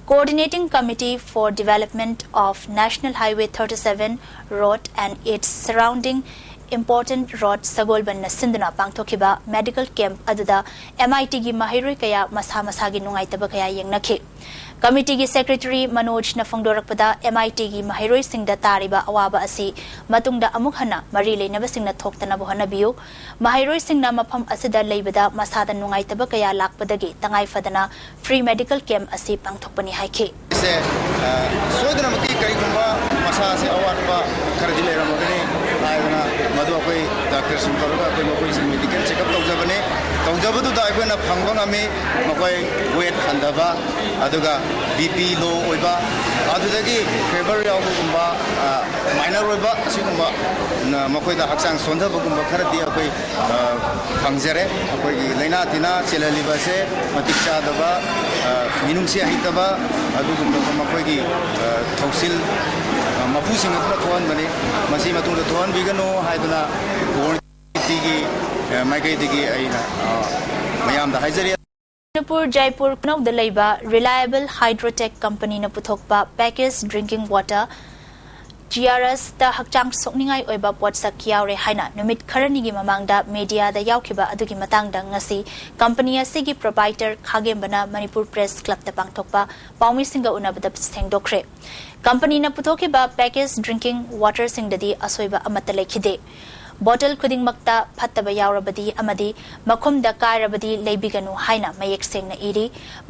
Coordinating Committee for Development of National Highway thirty-seven Road and its Surrounding Important Road ꯁꯒꯣꯜꯕꯟꯅ ꯁꯤꯟꯗꯨꯅ ꯄꯥꯡꯊꯣꯛꯈꯤꯕ medical camp ꯑꯗꯨꯗ M I T ꯒꯤ ꯃꯍꯩꯔꯣꯏ ꯀꯌꯥ ꯃꯁꯥ ꯃꯁꯥꯒꯤ ꯅꯨꯡꯉꯥꯏꯇꯕ ꯀꯌꯥ ꯌꯦꯡꯅꯈꯤ꯫ ꯀꯃꯤꯇꯤꯒꯤ ꯁꯦꯀ꯭ꯔꯦꯇꯔꯤ ꯃꯅꯣꯖꯅ ꯐꯣꯡꯗꯣꯔꯛꯄꯗ, ꯑꯦꯝ ꯑꯥꯏ ꯇꯤꯒꯤ ꯃꯍꯩꯔꯣꯏꯁꯤꯡꯗ ꯇꯥꯔꯤꯕ ꯑꯋꯥꯕ ꯑꯁꯤ ꯃꯇꯨꯡꯗ ꯑꯃꯨꯛ ꯍꯟꯅ ꯃꯔꯤ ꯂꯩꯅꯕꯁꯤꯡꯅ ꯊꯣꯛꯇꯅꯕ ꯍꯣꯠꯅꯕꯤꯌꯨ꯫ ꯃꯍꯩꯔꯣꯏꯁꯤꯡꯅ ꯃꯐꯝ ꯑꯁꯤꯗ ꯂꯩꯕꯗ ꯃꯁꯥꯗ ꯅꯨꯡꯉꯥꯏꯇꯕ ꯀꯌꯥ ꯂꯥꯛꯄꯗꯒꯤ ꯇꯉꯥꯏ ꯐꯗꯅ free medical camp ꯑꯁꯤ ꯄꯥꯡꯊꯣꯛꯄꯅꯤ ꯍꯥꯏꯈꯤ꯫ ꯁꯦ, ꯑ, ꯁꯣꯏꯗꯅꯃꯛꯀꯤ ꯀꯔꯤꯒꯨꯝꯕ ꯃꯁꯥꯁꯦ ꯑꯋꯥꯠꯄ ꯈꯔꯗꯤ ꯂꯩꯔꯝꯃꯒꯅꯤ ꯍꯥꯏꯗꯅ ꯃꯗꯨ ꯑꯩꯈꯣꯏ ꯗꯥꯛꯇꯔꯁꯤꯡ ꯇꯧꯔꯒ ꯑꯩꯈꯣꯏ ꯃꯈꯣꯏꯁꯤꯡ medical checkup ꯇꯧꯖꯕꯅꯤ꯫ ꯇꯧꯖꯕꯗꯨꯗ ꯑꯩꯈꯣꯏꯅ ꯐꯪꯕ ꯉꯝꯃꯤ, ꯃꯈꯣꯏ weight ꯍꯟꯊꯕ, ꯑꯗꯨꯒ B P low ꯑꯣꯏꯕ, ꯑꯗꯨꯗꯒꯤ fever ꯌꯥꯎꯕꯒꯨꯝꯕ, ꯑ, minor ꯑꯣꯏꯕ ꯑꯁꯤꯒꯨꯝꯕ, ꯅ, ꯃꯈꯣꯏꯗ ꯍꯛꯆꯥꯡ ꯁꯣꯟꯊꯕꯒꯨꯝꯕ ꯈꯔꯗꯤ ꯑꯩꯈꯣꯏ, ꯑ, ꯐꯪꯖꯔꯦ꯫ ꯑꯩꯈꯣꯏꯒꯤ ꯂꯥꯏꯅꯥ ꯇꯤꯟꯅꯥ ꯆꯦꯜꯍꯜꯂꯤꯕ ꯑꯁꯦ ꯃꯇꯤꯛ ꯆꯥꯗꯕ, ꯑ, ꯃꯤꯅꯨꯡꯁꯤ ꯍꯩꯇꯕ, ꯑꯗꯨꯒꯨꯝꯂꯕ ꯃꯈꯣꯏꯒꯤ, ꯑ, ꯊꯧꯁꯤꯜ, ꯑ, ꯃꯄꯨꯁꯤꯡ ꯑꯗꯨꯅ ꯊꯣꯛꯍꯟꯕꯅꯤ꯫ ꯃꯁꯤ ꯃꯇꯨꯡꯗ ꯊꯣꯛꯍꯟꯕꯤꯒꯅꯨ ꯍꯥꯏꯗꯨꯅ governmentꯀꯤ, ꯑ, ꯃꯥꯏꯀꯩꯗꯒꯤ ꯑꯩꯅ, ꯑ, ꯃꯌꯥꯝꯗ ꯍꯥꯏꯖꯔꯤ꯫ ꯃꯅꯤꯄꯨꯔ, ꯖꯥꯏꯄꯨꯔ ꯈꯨꯅꯧꯗ ꯂꯩꯕ Reliable Hydrotech companyꯅ ꯄꯨꯊꯣꯛꯄ package drinking water, G R S ꯇ ꯍꯛꯆꯥꯡ ꯁꯣꯛꯅꯤꯡꯉꯥꯏ ꯑꯣꯏꯕ ꯄꯣꯠꯁꯛ ꯌꯥꯎꯔꯦ ꯍꯥꯏꯅ ꯅꯨꯃꯤꯠ ꯈꯔꯅꯤꯒꯤ ꯃꯃꯥꯡꯗ mediaꯗ ꯌꯥꯎꯈꯤꯕ ꯑꯗꯨꯒꯤ ꯃꯇꯥꯡꯗ ꯉꯁꯤ company ꯑꯁꯤꯒꯤ proprietor ꯈꯥꯒꯦꯝꯕꯅ ꯃꯅꯤꯄꯨꯔ Press Clubꯇ ꯄꯥꯡꯊꯣꯛꯄ ꯄꯥꯎꯃꯤꯁꯤꯡꯒ ꯎꯅꯕꯗ ꯁꯦꯡꯗꯣꯛꯈ꯭ꯔꯦ꯫ Companyꯅ ꯄꯨꯊꯣꯛꯈꯤꯕ package drinking waterꯁꯤꯡꯗꯗꯤ ꯑꯁꯣꯏꯕ ꯑꯃꯠꯇ ꯂꯩꯈꯤꯗꯦ꯫ Bottle ꯈꯨꯗꯤꯡꯃꯛꯇ ꯐꯠꯇꯕ ꯌꯥꯎꯔꯕꯗꯤ ꯑꯃꯗꯤ ꯃꯈꯨꯝꯗ ꯀꯥꯏꯔꯕꯗꯤ ꯂꯩꯕꯤꯒꯅꯨ ꯍꯥꯏꯅ ꯃꯌꯦꯛ ꯁꯦꯡꯅ ꯏꯔꯤ꯫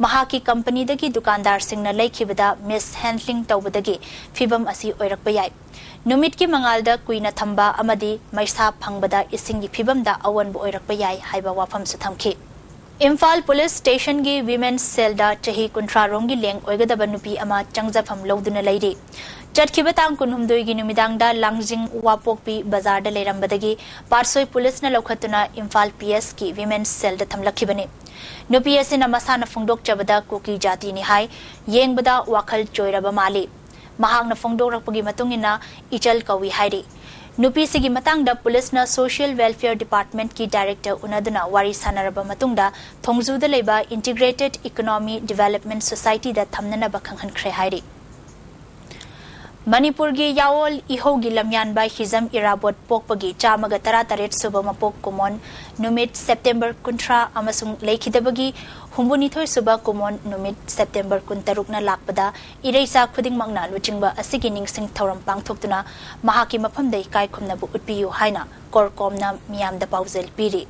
ꯃꯍꯥꯛꯀꯤ companyꯗꯒꯤ ꯗꯨꯀꯥꯟꯗꯥꯔꯁꯤꯡꯅ ꯂꯩꯈꯤꯕꯗ mishandling ꯇꯧꯕꯗꯒꯤ ꯐꯤꯚꯝ ꯑꯁꯤ ꯑꯣꯏꯔꯛꯄ ꯌꯥꯏ꯫ ꯅꯨꯃꯤꯠꯀꯤ ꯃꯉꯥꯜꯗ ꯀꯨꯏꯅ ꯊꯝꯕ ꯑꯃꯗꯤ ꯃꯩꯁꯥ ꯐꯪꯕꯗ ꯏꯁꯤꯡꯒꯤ ꯐꯤꯚꯝꯗ ꯑꯑꯣꯟꯕ ꯑꯣꯏꯔꯛꯄ ꯌꯥꯏ ꯍꯥꯏꯕ ꯋꯥꯐꯝꯁꯨ ꯊꯝꯈꯤ꯫ ꯏꯝꯐꯥꯜ ꯄꯨꯂꯤꯁ ꯁ꯭ꯇꯦꯁꯟꯒꯤ women's cellꯗ ꯆꯍꯤ ꯀꯨꯟꯊ꯭ꯔꯥ ꯔꯣꯝꯒꯤ ꯂꯦꯡ ꯑꯣꯏꯒꯗꯕ ꯅꯨꯄꯤ ꯑꯃ ꯆꯪꯖꯐꯝ ꯂꯧꯗꯨꯅ ꯂꯩꯔꯤ꯫ ꯆꯠꯈꯤꯕ ꯇꯥꯡ ꯀꯨꯟꯍꯨꯝꯗꯣꯏꯒꯤ ꯅꯨꯃꯤꯗꯥꯡꯗ ꯂꯥꯡꯖꯤꯡ ꯋꯥꯄꯣꯛꯄꯤ ꯕꯖꯥꯔꯗ ꯂꯩꯔꯝꯕꯗꯒꯤ ꯄꯥꯠꯁꯣꯏ ꯄꯨꯂꯤꯁꯅ ꯂꯧꯈꯠꯇꯨꯅ ꯏꯝꯐꯥꯜ P S ꯀꯤ women's cellꯗ ꯊꯝꯂꯛꯈꯤꯕꯅꯤ꯫ ꯅꯨꯄꯤ ꯑꯁꯤꯅ ꯃꯁꯥꯅ ꯐꯣꯡꯗꯣꯛꯆꯕꯗ ꯀꯨꯀꯤ ꯖꯥꯇꯤꯅꯤ ꯍꯥꯏ꯫ ꯌꯦꯡꯕꯗ ꯋꯥꯈꯜ ꯆꯣꯏꯔꯕ ꯃꯥꯜꯂꯤ꯫ ꯃꯍꯥꯛꯅ ꯐꯣꯡꯗꯣꯔꯛꯄꯒꯤ ꯃꯇꯨꯡ ꯏꯟꯅ ꯏꯆꯜ ꯀꯧꯏ ꯍꯥꯏꯔꯤ꯫ ꯅꯨꯄꯤꯁꯤꯒꯤ ꯃꯇꯥꯡꯗ ꯄꯨꯂꯤꯁꯅ Social Welfare Departmentꯀꯤ director ꯎꯅꯗꯨꯅ ꯋꯥꯔꯤ ꯁꯥꯟꯅꯔꯕ ꯃꯇꯨꯡꯗ ꯊꯣꯡꯖꯨꯗ ꯂꯩꯕ Integrated Economy Development Societyꯗ ꯊꯝꯅꯅꯕ ꯈꯪꯍꯟꯈ꯭ꯔꯦ ꯍꯥꯏꯔꯤ꯫ ꯃꯅꯤꯄꯨꯔꯒꯤ ꯌꯥꯑꯣꯜ ꯏꯍꯧꯒꯤ ꯂꯝꯌꯥꯟꯕ ꯍꯤꯖꯝ ꯏꯔꯥꯕꯣꯠ ꯄꯣꯛꯄꯒꯤ ꯆꯥꯝꯃꯒ ꯇꯔꯥꯇꯔꯦꯠ ꯁꯨꯕ ꯃꯄꯣꯛ ꯀꯨꯝꯑꯣꯟ ꯅꯨꯃꯤꯠ ꯁꯦꯞꯇꯦꯝꯕꯔ ꯀꯨꯟꯊ꯭ꯔꯥ ꯑꯃꯁꯨꯡ ꯂꯩꯈꯤꯗꯕꯒꯤ ꯍꯨꯝꯐꯨꯅꯤꯊꯣꯏ ꯁꯨꯕ ꯀꯨꯝꯑꯣꯟ ꯅꯨꯃꯤꯠ ꯁꯦꯞꯇꯦꯝꯕꯔ ꯀꯨꯟꯇꯔꯨꯛꯅ ꯂꯥꯛꯄꯗ ꯏꯔꯩꯆꯥ ꯈꯨꯗꯤꯡꯃꯛꯅ ꯂꯨꯆꯤꯡꯕ ꯑꯁꯤꯒꯤ ꯅꯤꯡꯁꯤꯡ ꯊꯧꯔꯝ ꯄꯥꯡꯊꯣꯛꯇꯨꯅ ꯃꯍꯥꯛꯀꯤ ꯃꯐꯝꯗ ꯏꯀꯥꯏ ꯈꯨꯝꯅꯕ ꯎꯠꯄꯤꯌꯨ ꯍꯥꯏꯅ ꯀꯣꯔꯀꯣꯝꯅ ꯃꯤꯌꯥꯝꯗ ꯄꯥꯎꯖꯦꯜ ꯄꯤꯔꯤ꯫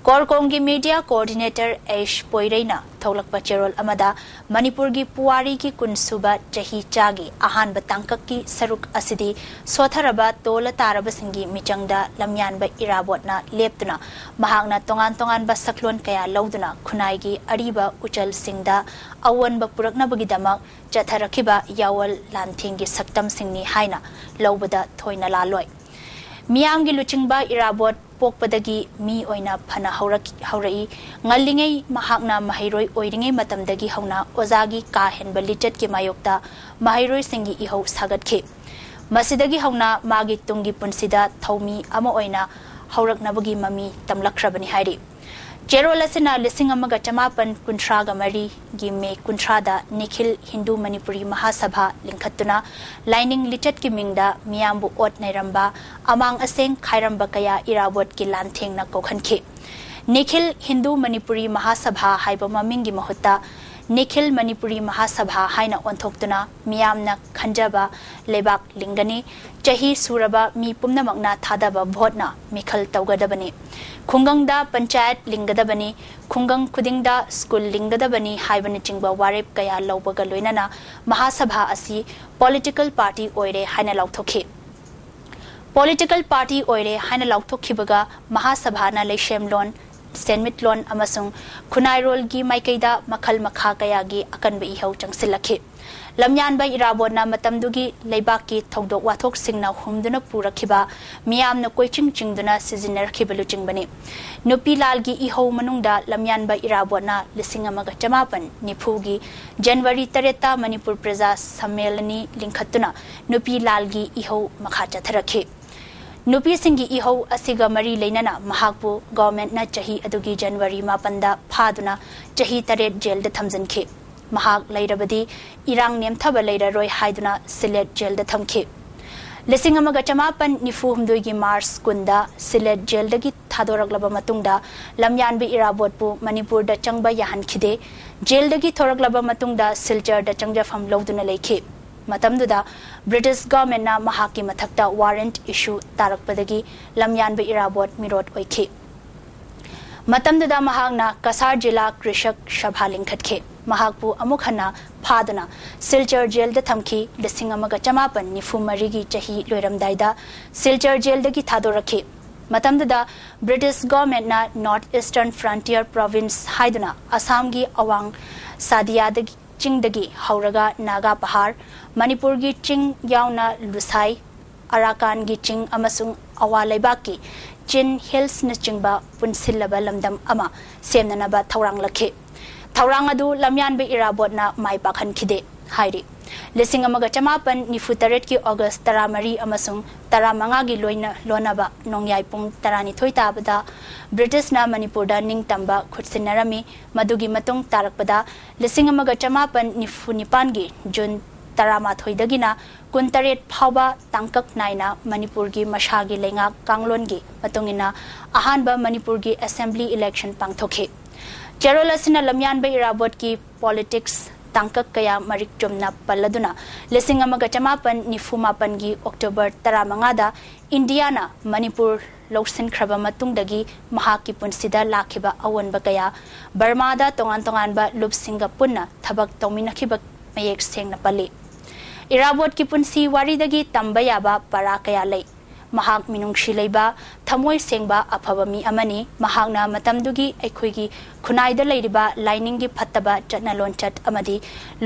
ꯀꯣꯔꯀꯣꯝꯒꯤ ꯃꯤꯗꯤꯌꯥ ꯀꯣꯑꯣꯔꯗꯤꯅꯦꯇꯔ ꯑꯦꯁ ꯄꯣꯏꯔꯩꯅ ꯊꯣꯛꯂꯛꯄ ꯆꯦꯔꯣꯜ ꯑꯃꯗ ꯃꯅꯤꯄꯨꯔꯒꯤ ꯄꯨꯋꯥꯔꯤꯒꯤ ꯀꯨꯟꯁꯨꯕ ꯆꯍꯤ ꯆꯥꯒꯤ ꯑꯍꯥꯟꯕ ꯇꯥꯡꯀꯛꯀꯤ ꯁꯔꯨꯛ ꯑꯁꯤꯗꯤ ꯁꯣꯊꯔꯕ ꯇꯣꯜꯂ ꯇꯥꯔꯕꯁꯤꯡꯒꯤ ꯃꯤꯆꯪꯗ ꯂꯝꯌꯥꯟꯕ ꯏꯔꯥꯕꯣꯠꯅ ꯂꯦꯞꯇꯨꯅ ꯃꯍꯥꯛꯅ ꯇꯣꯉꯥꯟ ꯇꯣꯉꯥꯟꯕ ꯁꯛꯂꯣꯟ ꯀꯌꯥ ꯂꯧꯗꯨꯅ ꯈꯨꯟꯅꯥꯏꯒꯤ ꯑꯔꯤꯕ ꯎꯆꯜꯁꯤꯡꯗ ꯑꯑꯣꯟꯕ ꯄꯨꯔꯛꯅꯕꯒꯤꯗꯃꯛ ꯆꯠꯊꯔꯛꯈꯤꯕ ꯌꯥꯑꯣꯜ ꯂꯥꯟꯊꯦꯡꯒꯤ ꯁꯛꯇꯝꯁꯤꯡꯅꯤ ꯍꯥꯏꯅ ꯂꯧꯕꯗ ꯊꯣꯏꯅ ꯂꯥꯜꯂꯣꯏ꯫ ꯃꯤꯌꯥꯝꯒꯤ ꯂꯨꯆꯤꯡꯕ ꯏꯔꯥꯕꯣꯠ ꯄꯣꯛꯄꯗꯒꯤ ꯃꯤ ꯑꯣꯏꯅ ꯐꯅ ꯍꯧꯔꯛ-, ꯍꯧꯔꯛꯏ꯫ ꯉꯜꯂꯤꯉꯩ ꯃꯍꯥꯛꯅ ꯃꯍꯩꯔꯣꯏ ꯑꯣꯏꯔꯤꯉꯩ ꯃꯇꯝꯗꯒꯤ ꯍꯧꯅ ꯑꯣꯖꯥꯒꯤ ꯀꯥ ꯍꯦꯟꯕ ꯂꯤꯆꯠꯀꯤ ꯃꯥꯌꯣꯛꯇ ꯃꯍꯩꯔꯣꯏꯁꯤꯡꯒꯤ ꯏꯍꯧ ꯁꯥꯒꯠꯈꯤ꯫ ꯃꯁꯤꯗꯒꯤ ꯍꯧꯅ ꯃꯥꯒꯤ ꯇꯨꯡꯒꯤ ꯄꯨꯟꯁꯤꯗ ꯊꯧꯃꯤ ꯑꯃ ꯑꯣꯏꯅ ꯍꯧꯔꯛꯅꯕꯒꯤ ꯃꯃꯤ ꯇꯝꯂꯛꯈ꯭ꯔꯕꯅꯤ ꯍꯥꯏꯔꯤ꯫ ꯆꯦꯔꯣꯜ ꯑꯁꯤꯅ ꯂꯤꯁꯤꯡ ꯑꯃꯒ ꯆꯃꯥꯄꯟ ꯀꯨꯟꯊ꯭ꯔꯥꯒ ꯃꯔꯤꯒꯤ ꯃꯦ ꯀꯨꯟꯊ꯭ꯔꯥꯗ ꯅꯤꯈꯤꯜ ꯍꯤꯟꯗꯨ ꯃꯅꯤꯄꯨꯔꯤ ꯃꯍꯥꯁꯚꯥ ꯂꯤꯡꯈꯠꯇꯨꯅ ꯂꯥꯏꯅꯤꯡ ꯂꯤꯆꯠꯀꯤ ꯃꯤꯡꯗ ꯃꯤꯌꯥꯝꯕꯨ ꯑꯣꯠ ꯅꯩꯔꯝꯕ, ꯑꯃꯥꯡ ꯑꯁꯦꯡ ꯈꯥꯏꯔꯝꯕ ꯀꯌꯥ ꯏꯔꯥꯕꯣꯠꯀꯤ ꯂꯥꯟꯊꯦꯡꯅ ꯀꯣꯛꯍꯟꯈꯤ꯫ ꯅꯤꯈꯤꯜ ꯍꯤꯟꯗꯨ ꯃꯅꯤꯄꯨꯔꯤ ꯃꯍꯥꯁꯚꯥ ꯍꯥꯏꯕ ꯃꯃꯤꯡꯒꯤ ꯃꯍꯨꯠꯇ ꯅꯤꯈꯤꯜ ꯃꯅꯤꯄꯨꯔꯤ ꯃꯍꯥꯁꯚꯥ ꯍꯥꯏꯅ ꯑꯣꯟꯊꯣꯛꯇꯨꯅ ꯃꯤꯌꯥꯝꯅ ꯈꯟꯖꯕ ꯂꯩꯕꯥꯛ ꯂꯤꯡꯒꯅꯤ꯫ ꯆꯍꯤ ꯁꯨꯔꯕ ꯃꯤ ꯄꯨꯝꯅꯃꯛꯅ ꯊꯥꯗꯕ ꯚꯣꯠꯅ ꯃꯤꯈꯜ ꯇꯧꯒꯗꯕꯅꯤ꯫ ꯈꯨꯡꯒꯪꯗ ꯄꯟꯆꯥꯌꯠ ꯂꯤꯡꯒꯗꯕꯅꯤ꯫ ꯈꯨꯡꯒꯪ ꯈꯨꯗꯤꯡꯗ ꯁ꯭ꯀꯨꯜ ꯂꯤꯡꯒꯗꯕꯅꯤ ꯍꯥꯏꯕꯅꯆꯤꯡꯕ ꯋꯥꯔꯦꯞ ꯀꯌꯥ ꯂꯧꯕꯒ ꯂꯣꯏꯅꯅ ꯃꯍꯥꯁꯚꯥ ꯑꯁꯤ ꯄꯣꯂꯤꯇꯤꯀꯦꯜ ꯄꯥꯔꯇꯤ ꯑꯣꯏꯔꯦ ꯍꯥꯏꯅ ꯂꯥꯎꯊꯣꯛꯈꯤ꯫ ꯄꯣꯂꯤꯇꯤꯀꯦꯜ ꯄꯥꯔꯇꯤ ꯑꯣꯏꯔꯦ ꯍꯥꯏꯅ ꯂꯥꯎꯊꯣꯛꯈꯤꯕꯒ ꯃꯍꯥꯁꯚꯥꯅ ꯂꯩꯁꯦꯝꯂꯣꯟ, ꯁꯦꯟꯃꯤꯠꯂꯣꯟ ꯑꯃꯁꯨꯡ ꯈꯨꯟꯅꯥꯏꯔꯣꯜꯒꯤ ꯃꯥꯏꯀꯩꯗ ꯃꯈꯜ ꯃꯈꯥ ꯀꯌꯥꯒꯤ ꯑꯀꯟꯕ ꯏꯍꯧ ꯆꯪꯁꯤꯜꯂꯛꯈꯤ꯫ ꯂꯝꯌꯥꯟꯕ ꯏꯔꯥꯕꯣꯠꯅ ꯃꯇꯝꯗꯨꯒꯤ ꯂꯩꯕꯥꯛꯀꯤ ꯊꯧꯗꯣꯛ ꯋꯥꯊꯣꯛꯁꯤꯡꯅ ꯍꯨꯝꯗꯨꯅ ꯄꯨꯔꯛꯈꯤꯕ, ꯃꯤꯌꯥꯝꯅ ꯀꯣꯏꯆꯤꯡ ꯆꯤꯡꯗꯨꯅ ꯁꯤꯖꯤꯟꯅꯔꯛꯈꯤꯕ ꯂꯨꯆꯤꯡꯕꯅꯤ꯫ ꯅꯨꯄꯤ ꯂꯥꯜꯒꯤ ꯏꯍꯧ ꯃꯅꯨꯡꯗ ꯂꯝꯌꯥꯟꯕ ꯏꯔꯥꯕꯣꯠꯅ ꯂꯤꯁꯤꯡ ꯑꯃꯒ ꯆꯃꯥꯄꯟ ꯅꯤꯐꯨꯒꯤ ꯖꯅꯋꯥꯔꯤ ꯇꯔꯦꯠꯇ ꯃꯅꯤꯄꯨꯔ ꯄ꯭ꯔꯖꯥ ꯁꯝꯃꯦꯂꯅꯤ ꯂꯤꯡꯈꯠꯇꯨꯅ ꯅꯨꯄꯤ ꯂꯥꯜꯒꯤ ꯏꯍꯧ ꯃꯈꯥ ꯆꯠꯊꯔꯛꯈꯤ꯫ ꯅꯨꯄꯤꯁꯤꯡꯒꯤ ꯏꯍꯧ ꯑꯁꯤꯒ ꯃꯔꯤ ꯂꯩꯅꯅ ꯃꯍꯥꯛꯄꯨ ꯒꯣꯚꯔꯟꯃꯦꯟꯠꯅ ꯆꯍꯤ ꯑꯗꯨꯒꯤ ꯖꯅꯋꯥꯔꯤ ꯃꯥꯄꯟꯗ ꯐꯥꯗꯨꯅ ꯆꯍꯤ ꯇꯔꯦꯠ ꯖꯦꯜꯗ ꯊꯝꯖꯤꯟꯈꯤ꯫ ꯃꯍꯥꯛ ꯂꯩꯔꯕꯗꯤ ꯏꯔꯥꯡ ꯅꯦꯝꯊꯕ ꯂꯩꯔꯔꯣꯏ ꯍꯥꯏꯗꯨꯅ ꯁꯤꯂꯦꯠ ꯖꯦꯜꯗ ꯊꯝꯈꯤ꯫ ꯂꯤꯁꯤꯡ ꯑꯃꯒ ꯆꯃꯥꯄꯟ ꯅꯤꯐꯨ ꯍꯨꯝꯗꯣꯏꯒꯤ ꯃꯥꯔꯆ ꯀꯨꯟꯗ ꯁꯤꯂꯦꯠ ꯖꯦꯜꯗꯒꯤ ꯊꯥꯗꯣꯔꯛꯂꯕ ꯃꯇꯨꯡꯗ ꯂꯝꯌꯥꯟꯕ ꯏꯔꯥꯕꯣꯠꯄꯨ ꯃꯅꯤꯄꯨꯔꯗ ꯆꯪꯕ ꯌꯥꯍꯟꯈꯤꯗꯦ꯫ ꯖꯦꯜꯗꯒꯤ ꯊꯣꯔꯛꯂꯕ ꯃꯇꯨꯡꯗ ꯁꯤꯜꯆꯔꯗ ꯆꯪꯖꯐꯝ ꯂꯧꯗꯨꯅ ꯂꯩꯈꯤ꯫ ꯃꯇꯝꯗꯨꯗ ꯕ꯭ꯔꯤꯇꯤꯁ ꯒꯚꯔꯟꯃꯦꯟꯠꯅ ꯃꯍꯥꯛꯀꯤ ꯃꯊꯛꯇ ꯋꯥꯔꯦꯟꯠ ꯏꯁꯨ ꯇꯥꯔꯛꯄꯗꯒꯤ ꯂꯝꯌꯥꯟꯕ ꯏꯔꯥꯕꯣꯠ ꯃꯤꯔꯣꯠ ꯑꯣꯏꯈꯤ꯫ ꯃꯇꯝꯗꯨꯗ ꯃꯍꯥꯛꯅ ꯀꯁꯥꯔ ꯖꯤꯂꯥ ꯀ꯭ꯔꯤꯁꯛ ꯁꯚꯥ ꯂꯤꯡꯈꯠꯈꯤ꯫ ꯃꯍꯥꯛꯄꯨ ꯑꯃꯨꯛ ꯍꯟꯅ ꯐꯥꯗꯨꯅ ꯁꯤꯜꯆꯔ ꯖꯦꯜꯗ ꯊꯝꯈꯤ꯫ ꯂꯤꯁꯤꯡ ꯑꯃꯒ ꯆꯃꯥꯄꯟ ꯅꯤꯐꯨ ꯃꯔꯤꯒꯤ ꯆꯍꯤ ꯂꯣꯏꯔꯝꯗꯥꯏꯗ ꯁꯤꯜꯆꯔ ꯖꯦꯜꯗꯒꯤ ꯊꯥꯗꯣꯔꯛꯈꯤ꯫ ꯃꯇꯝꯗꯨꯗ ꯕ꯭ꯔꯤꯇꯤꯁ ꯒꯚꯔꯟꯃꯦꯟꯠꯅ ꯅꯣꯔꯠ ꯏꯁꯇꯔꯟ ꯐ꯭ꯔꯟꯇꯤꯌꯔ ꯄ꯭ꯔꯣꯚꯤꯟꯁ ꯍꯥꯏꯗꯨꯅ ꯑꯁꯥꯝꯒꯤ ꯑꯋꯥꯡ ꯁꯥꯗꯤꯌꯥꯗꯒꯤ ꯆꯤꯡꯗꯒꯤ ꯍꯧꯔꯒ ꯅꯥꯒꯥ ꯄꯍꯥꯔ, ꯃꯅꯤꯄꯨꯔꯒꯤ ꯆꯤꯡ ꯌꯥꯎꯅ ꯂꯨꯁꯥꯏ, ꯑꯔꯥꯀꯥꯟꯒꯤ ꯆꯤꯡ ꯑꯃꯁꯨꯡ ꯑꯋꯥ ꯂꯩꯕꯥꯛꯀꯤ ꯆꯤꯟ ꯍꯤꯜꯁꯅꯆꯤꯡꯕ ꯄꯨꯟꯁꯤꯜꯂꯕ ꯂꯝꯗꯝ ꯑꯃ ꯁꯦꯝꯅꯅꯕ ꯊꯧꯔꯥꯡꯂꯛꯈꯤ꯫ ꯊꯧꯔꯥꯡ ꯑꯗꯨ ꯂꯝꯌꯥꯟꯕ ꯏꯔꯥꯕꯣꯠꯅ ꯃꯥꯏ ꯄꯥꯛꯍꯟꯈꯤꯗꯦ ꯍꯥꯏꯔꯤ꯫ ꯂꯤꯁꯤꯡ ꯑꯃꯒ ꯆꯃꯥꯄꯟ ꯅꯤꯐꯨ ꯇꯔꯦꯠꯀꯤ ꯑꯣꯒꯁ ꯇꯔꯥꯃꯔꯤ ꯑꯃꯁꯨꯡ ꯇꯔꯥꯃꯉꯥꯒꯤ ꯂꯣꯏꯅ ꯂꯣꯟꯅꯕ ꯅꯣꯡꯌꯥꯏ ꯄꯨꯡ ꯇꯔꯥꯅꯤꯊꯣꯏ ꯇꯥꯕꯗ ꯕ꯭ꯔꯤꯇꯤꯁꯅ ꯃꯅꯤꯄꯨꯔꯗ ꯅꯤꯡꯇꯝꯕ ꯈꯨꯠꯁꯤꯟꯅꯔꯝꯃꯤ꯫ ꯃꯗꯨꯒꯤ ꯃꯇꯨꯡ ꯇꯥꯔꯛꯄꯗ ꯂꯤꯁꯤꯡ ꯑꯃꯒ ꯆꯃꯥꯄꯟ ꯅꯤꯐꯨ ꯅꯤꯄꯥꯟꯒꯤ ꯖꯨꯟ ꯇꯔꯥꯃꯥꯊꯣꯏꯗꯒꯤꯅ ꯀꯨꯟꯇꯔꯦꯠ ꯐꯥꯎꯕ ꯇꯥꯡꯀꯛ ꯅꯥꯏꯅ ꯃꯅꯤꯄꯨꯔꯒꯤ ꯃꯁꯥꯒꯤ ꯂꯩꯉꯥꯛ ꯀꯥꯡꯂꯣꯟꯒꯤ ꯃꯇꯨꯡ ꯏꯟꯅ ꯑꯍꯥꯟꯕ ꯃꯅꯤꯄꯨꯔꯒꯤ ꯑꯦꯁꯦꯝꯕ꯭ꯂꯤ ꯏꯂꯦꯛꯁꯟ ꯄꯥꯡꯊꯣꯛꯈꯤ꯫ ꯆꯦꯔꯣꯜ ꯑꯁꯤꯅ ꯂꯝꯌꯥꯟꯕ ꯏꯔꯥꯕꯣꯠꯀꯤ ꯄꯣꯂꯤꯇꯤꯛꯁ ꯇꯥꯡꯀꯛ ꯀꯌꯥ ꯃꯔꯤꯛ ꯆꯨꯝꯅ ꯄꯜꯂꯗꯨꯅ ꯂꯤꯁꯤꯡ ꯑꯃꯒ ꯆꯃꯥꯄꯟ ꯅꯤꯐꯨ ꯃꯥꯄꯟꯒꯤ ꯑꯣꯛꯇꯣꯕꯔ ꯇꯔꯥꯃꯉꯥꯗ ꯏꯟꯗꯤꯌꯥꯅ ꯃꯅꯤꯄꯨꯔ ꯂꯧꯁꯤꯟꯈ꯭ꯔꯕ ꯃꯇꯨꯡꯗꯒꯤ ꯃꯍꯥꯛꯀꯤ ꯄꯨꯟꯁꯤꯗ ꯂꯥꯛꯈꯤꯕ ꯑꯑꯣꯟꯕ ꯀꯌꯥ, ꯕꯔꯃꯥꯗ ꯇꯣꯉꯥꯟ ꯇꯣꯉꯥꯟꯕ ꯂꯨꯞꯁꯤꯡꯒ ꯄꯨꯟꯅ ꯊꯕꯛ ꯇꯧꯃꯤꯟꯅꯈꯤꯕ ꯃꯌꯦꯛ ꯁꯦꯡꯅ ꯄꯜꯂꯤ꯫ ꯏꯔꯥꯕꯣꯠꯀꯤ ꯄꯨꯟꯁꯤ ꯋꯥꯔꯤꯗꯒꯤ ꯇꯝꯕ ꯌꯥꯕ ꯄꯔꯥ ꯀꯌꯥ ꯂꯩ꯫ ꯃꯍꯥꯛ ꯃꯤꯅꯨꯡꯁꯤ ꯂꯩꯕ, ꯊꯃꯣꯏ ꯁꯦꯡꯕ, ꯑꯐꯕ ꯃꯤ ꯑꯃꯅꯤ꯫ ꯃꯍꯥꯛꯅ ꯃꯇꯝꯗꯨꯒꯤ ꯑꯩꯈꯣꯏꯒꯤ ꯈꯨꯟꯅꯥꯏꯗ ꯂꯩꯔꯤꯕ ꯂꯥꯏꯅꯤꯡꯒꯤ ꯐꯠꯇꯕ ꯆꯠꯅ ꯂꯣꯟꯆꯠ ꯑꯃꯗꯤ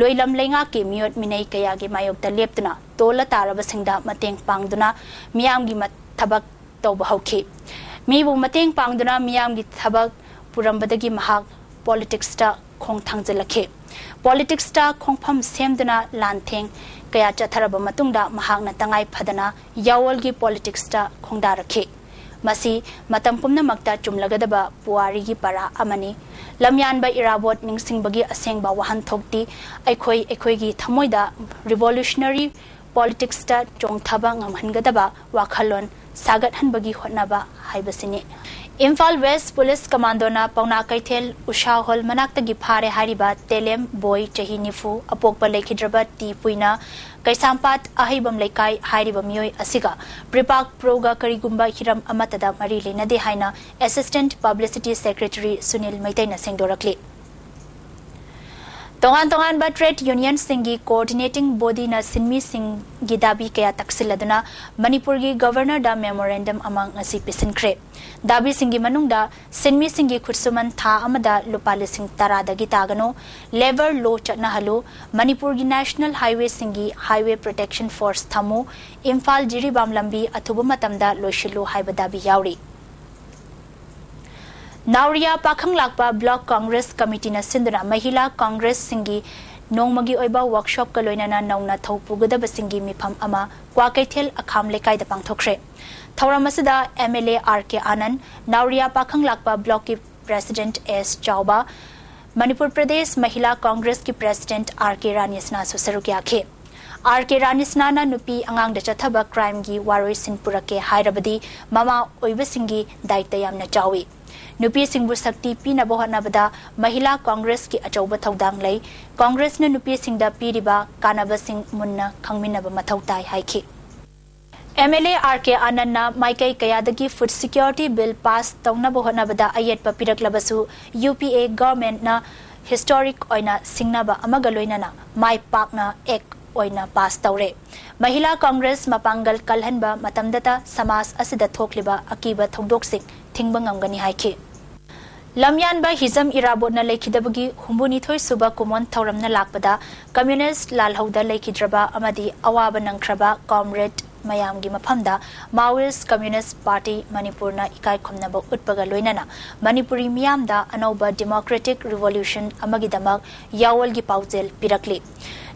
ꯂꯣꯏꯂꯝ ꯂꯩꯉꯥꯛꯀꯤ ꯃꯤꯑꯣꯠ ꯃꯤꯅꯩ ꯀꯌꯥꯒꯤ ꯃꯥꯌꯣꯛꯇ ꯂꯦꯞꯇꯨꯅ ꯇꯣꯜꯂ ꯇꯥꯔꯕꯁꯤꯡꯗ ꯃꯇꯦꯡ ꯄꯥꯡꯗꯨꯅ ꯃꯤꯌꯥꯝꯒꯤ ꯃ-, ꯊꯕꯛ ꯇꯧꯕ ꯍꯧꯈꯤ꯫ ꯃꯤꯕꯨ ꯃꯇꯦꯡ ꯄꯥꯡꯗꯨꯅ ꯃꯤꯌꯥꯝꯒꯤ ꯊꯕꯛ ꯄꯨꯔꯝꯕꯗꯒꯤ ꯃꯍꯥꯛ ꯄꯣꯂꯤꯇꯤꯛꯁꯇ ꯈꯣꯡ ꯊꯥꯡꯖꯤꯜꯂꯛꯈꯤ꯫ ꯄꯣꯂꯤꯇꯤꯛꯁꯇ ꯈꯣꯡꯐꯝ ꯁꯦꯝꯗꯨꯅ ꯂꯥꯟꯊꯦꯡ ꯀꯌꯥ ꯆꯠꯊꯔꯕ ꯃꯇꯨꯡꯗ ꯃꯍꯥꯛꯅ ꯇꯉꯥꯏ ꯐꯗꯅ ꯌꯥꯋꯣꯜꯒꯤ ꯄꯣꯂꯤꯇꯤꯛꯁꯇ ꯈꯣꯡꯗꯥꯔꯛꯈꯤ꯫ ꯃꯁꯤ ꯃꯇꯝ ꯄꯨꯝꯅꯃꯛꯇ ꯆꯨꯝꯂꯒꯗꯕ ꯄꯨꯋꯥꯔꯤꯒꯤ ꯄꯔꯥ ꯑꯃꯅꯤ꯫ ꯂꯝꯌꯥꯟꯕ ꯏꯔꯥꯕꯣꯠ ꯅꯤꯡꯁꯤꯡꯕꯒꯤ ꯑꯁꯦꯡꯕ ꯋꯥꯍꯟꯊꯣꯛꯇꯤ ꯑꯩꯈꯣꯏ ꯑꯩꯈꯣꯏꯒꯤ ꯊꯃꯣꯏꯗ revolutionary politicsꯇ ꯆꯣꯡꯊꯕ ꯉꯝꯍꯟꯒꯗꯕ ꯋꯥꯈꯜꯂꯣꯟ ꯁꯥꯒꯠꯍꯟꯕꯒꯤ ꯍꯣꯠꯅꯕ ꯍꯥꯏꯕꯁꯤꯅꯤ꯫ ꯏꯝꯐꯥꯜ ꯋꯦꯁ ꯄꯨꯂꯤꯁ ꯀꯃꯥꯟꯗꯣꯅ ꯄꯥꯎꯅꯥ ꯀꯩꯊꯦꯜ ꯎꯁꯥ ꯍꯣꯜ ꯃꯅꯥꯛꯇꯒꯤ ꯐꯥꯔꯦ ꯍꯥꯏꯔꯤꯕ ꯇꯦꯂꯦꯝ ꯕꯣꯏ ꯆꯍꯤ ꯅꯤꯐꯨ ꯑꯄꯣꯛꯄ ꯂꯩꯈꯤꯗ꯭ꯔꯕ ꯇꯤ ꯄꯨꯏꯅ ꯀꯩꯁꯥꯝꯄꯥꯠ ꯑꯍꯩꯕꯝ ꯂꯩꯀꯥꯏ ꯍꯥꯏꯔꯤꯕ ꯃꯤꯑꯣꯏ ꯑꯁꯤꯒ ꯄ꯭ꯔꯤꯄꯥꯛ ꯄ꯭ꯔꯣꯒ ꯀꯔꯤꯒꯨꯝꯕ ꯍꯤꯔꯝ ꯑꯃꯠꯇꯗ ꯃꯔꯤ ꯂꯩꯅꯗꯦ ꯍꯥꯏꯅ Assistant Publicity Secretary ꯁꯨꯅꯤꯜ ꯃꯩꯇꯩꯅ ꯁꯦꯡꯗꯣꯔꯛꯂꯤ꯫ ꯇꯣꯉꯥꯟ ꯇꯣꯉꯥꯟꯕ trade unionꯁꯤꯡꯒꯤ coordinating bodyꯅ ꯁꯤꯟꯃꯤꯁꯤꯡꯒꯤ ꯗꯥꯕꯤ ꯀꯌꯥ ꯇꯛꯁꯤꯜꯂꯗꯨꯅ ꯃꯅꯤꯄꯨꯔꯒꯤ Governorꯗ memorandum ꯑꯃ ꯉꯁꯤ ꯄꯤꯁꯤꯟꯈ꯭ꯔꯦ꯫ ꯗꯥꯕꯤꯁꯤꯡꯒꯤ ꯃꯅꯨꯡꯗ ꯁꯤꯟꯃꯤꯁꯤꯡꯒꯤ ꯈꯨꯠꯁꯨꯃꯟ ꯊꯥ ꯑꯃꯗ ꯂꯨꯄꯥ ꯂꯤꯁꯤꯡ ꯇꯔꯥꯗꯒꯤ ꯇꯥꯒꯅꯨ, labour law ꯆꯠꯅꯍꯜꯂꯨ, ꯃꯅꯤꯄꯨꯔꯒꯤ national highwayꯁꯤꯡꯒꯤ highway protection force ꯊꯝꯃꯨ, ꯏꯝꯐꯥꯜ ꯖꯤꯔꯤꯕꯥꯝ ꯂꯝꯕꯤ ꯑꯊꯨꯕ ꯃꯇꯝꯗ ꯂꯣꯏꯁꯤꯜꯂꯨ ꯍꯥꯏꯕ ꯗꯥꯕꯤ ꯌꯥꯎꯔꯤ꯫ ꯅꯥꯎꯔꯤꯌꯥ ꯄꯥꯈꯪ ꯂꯥꯛꯄ Block Congress Committeeꯅ ꯁꯤꯟꯗꯨꯅ ꯃꯍꯤꯂꯥ Congressꯁꯤꯡꯒꯤ ꯅꯣꯡꯃꯒꯤ ꯑꯣꯏꯕ workshopꯀ ꯂꯣꯏꯅꯅ ꯅꯧꯅ ꯊꯧ ꯄꯨꯒꯗꯕꯁꯤꯡꯒꯤ ꯃꯤꯐꯝ ꯑꯃ ꯀ꯭ꯋꯥꯀꯩꯊꯦꯜ ꯑꯈꯥꯝ ꯂꯩꯀꯥꯏꯗ ꯄꯥꯡꯊꯣꯛꯈ꯭ꯔꯦ꯫ ꯊꯧꯔꯝ ꯑꯁꯤꯗ MLA R K Anand, ꯅꯥꯎꯔꯤꯌꯥ ꯄꯥꯈꯪ ꯂꯥꯛꯄ Blockꯀꯤ President S ꯆꯥꯎꯕ, Manipur Pradesh ꯃꯍꯤꯂꯥ Congressꯀꯤ President R K ꯔꯥꯅꯤꯁꯅꯥꯁꯨ ꯁꯔꯨꯛ ꯌꯥꯈꯤ꯫ R K ꯔꯥꯅꯤꯁꯅꯥꯅ ꯅꯨꯄꯤ ꯑꯉꯥꯡꯗ ꯆꯠꯊꯕ crimeꯒꯤ ꯋꯥꯔꯣꯏꯁꯤꯟ ꯄꯨꯔꯛꯀꯦ ꯍꯥꯏꯔꯕꯗꯤ ꯃꯃꯥ ꯑꯣꯏꯕꯁꯤꯡꯒꯤ ꯗꯥꯏꯇ ꯌꯥꯝꯅ ꯆꯥꯎꯏ꯫ ꯅꯨꯄꯤꯁꯤꯡꯕꯨ ꯁꯛꯇꯤ ꯄꯤꯅꯕ ꯍꯣꯠꯅꯕꯗ ꯃꯍꯤꯂꯥ Congressꯀꯤ ꯑꯆꯧꯕ ꯊꯧꯗꯥꯡ ꯂꯩ꯫ Congressꯅ ꯅꯨꯄꯤꯁꯤꯡꯗ ꯄꯤꯔꯤꯕ ꯀꯥꯟꯅꯕꯁꯤꯡ ꯃꯨꯟꯅ ꯈꯪꯃꯤꯟꯅꯕ ꯃꯊꯧ ꯇꯥꯏ ꯍꯥꯏꯈꯤ꯫ MLA R K Anandꯅ ꯃꯥꯏꯀꯩ ꯀꯌꯥꯗꯒꯤ food security bill pass ꯇꯧꯅꯕ ꯍꯣꯠꯅꯕꯗ ꯑꯌꯦꯠꯄ ꯄꯤꯔꯛꯂꯕꯁꯨ UPA governmentꯅ historic ꯑꯣꯏꯅ ꯁꯤꯡꯅꯕ ꯑꯃꯒ ꯂꯣꯏꯅꯅ ꯃꯥꯏ ꯄꯥꯛꯅ act ꯑꯣꯏꯅ pass ꯇꯧꯔꯦ꯫ ꯃꯍꯤꯂꯥ Congress ꯃꯄꯥꯡꯒꯜ ꯀꯜꯍꯟꯕ ꯃꯇꯝꯗꯇ ꯁꯃꯥꯖ ꯑꯁꯤꯗ ꯊꯣꯛꯂꯤꯕ ꯑꯀꯤꯕ ꯊꯧꯗꯣꯛꯁꯤꯡ ꯊꯤꯡꯕ ꯉꯝꯒꯅꯤ ꯍꯥꯏꯈꯤ꯫ ꯂꯝꯌꯥꯟꯕ ꯍꯤꯖꯝ ꯏꯔꯥꯕꯣꯠꯅ ꯂꯩꯈꯤꯗꯕꯒꯤ ꯍꯨꯝꯐꯨꯅꯤꯊꯣꯏ ꯁꯨꯕ ꯀꯨꯝꯑꯣꯟ ꯊꯧꯔꯝꯅ ꯂꯥꯛꯄꯗ Communist ꯂꯥꯜꯍꯧꯗ ꯂꯩꯈꯤꯗ꯭ꯔꯕ ꯑꯃꯗꯤ ꯑꯋꯥꯕ ꯅꯪꯈ꯭ꯔꯕ Comrade ꯃꯌꯥꯝꯒꯤ ꯃꯐꯝꯗ Maoist Communist Party ꯃꯅꯤꯄꯨꯔꯅ ꯏꯀꯥꯏ ꯈꯨꯝꯅꯕ ꯎꯠꯄꯒ ꯂꯣꯏꯅꯅ ꯃꯅꯤꯄꯨꯔꯤ ꯃꯤꯌꯥꯝꯗ ꯑꯅꯧꯕ democratic revolution ꯑꯃꯒꯤꯗꯃꯛ ꯌꯥꯑꯣꯜꯒꯤ ꯄꯥꯎꯖꯦꯜ ꯄꯤꯔꯛꯂꯤ꯫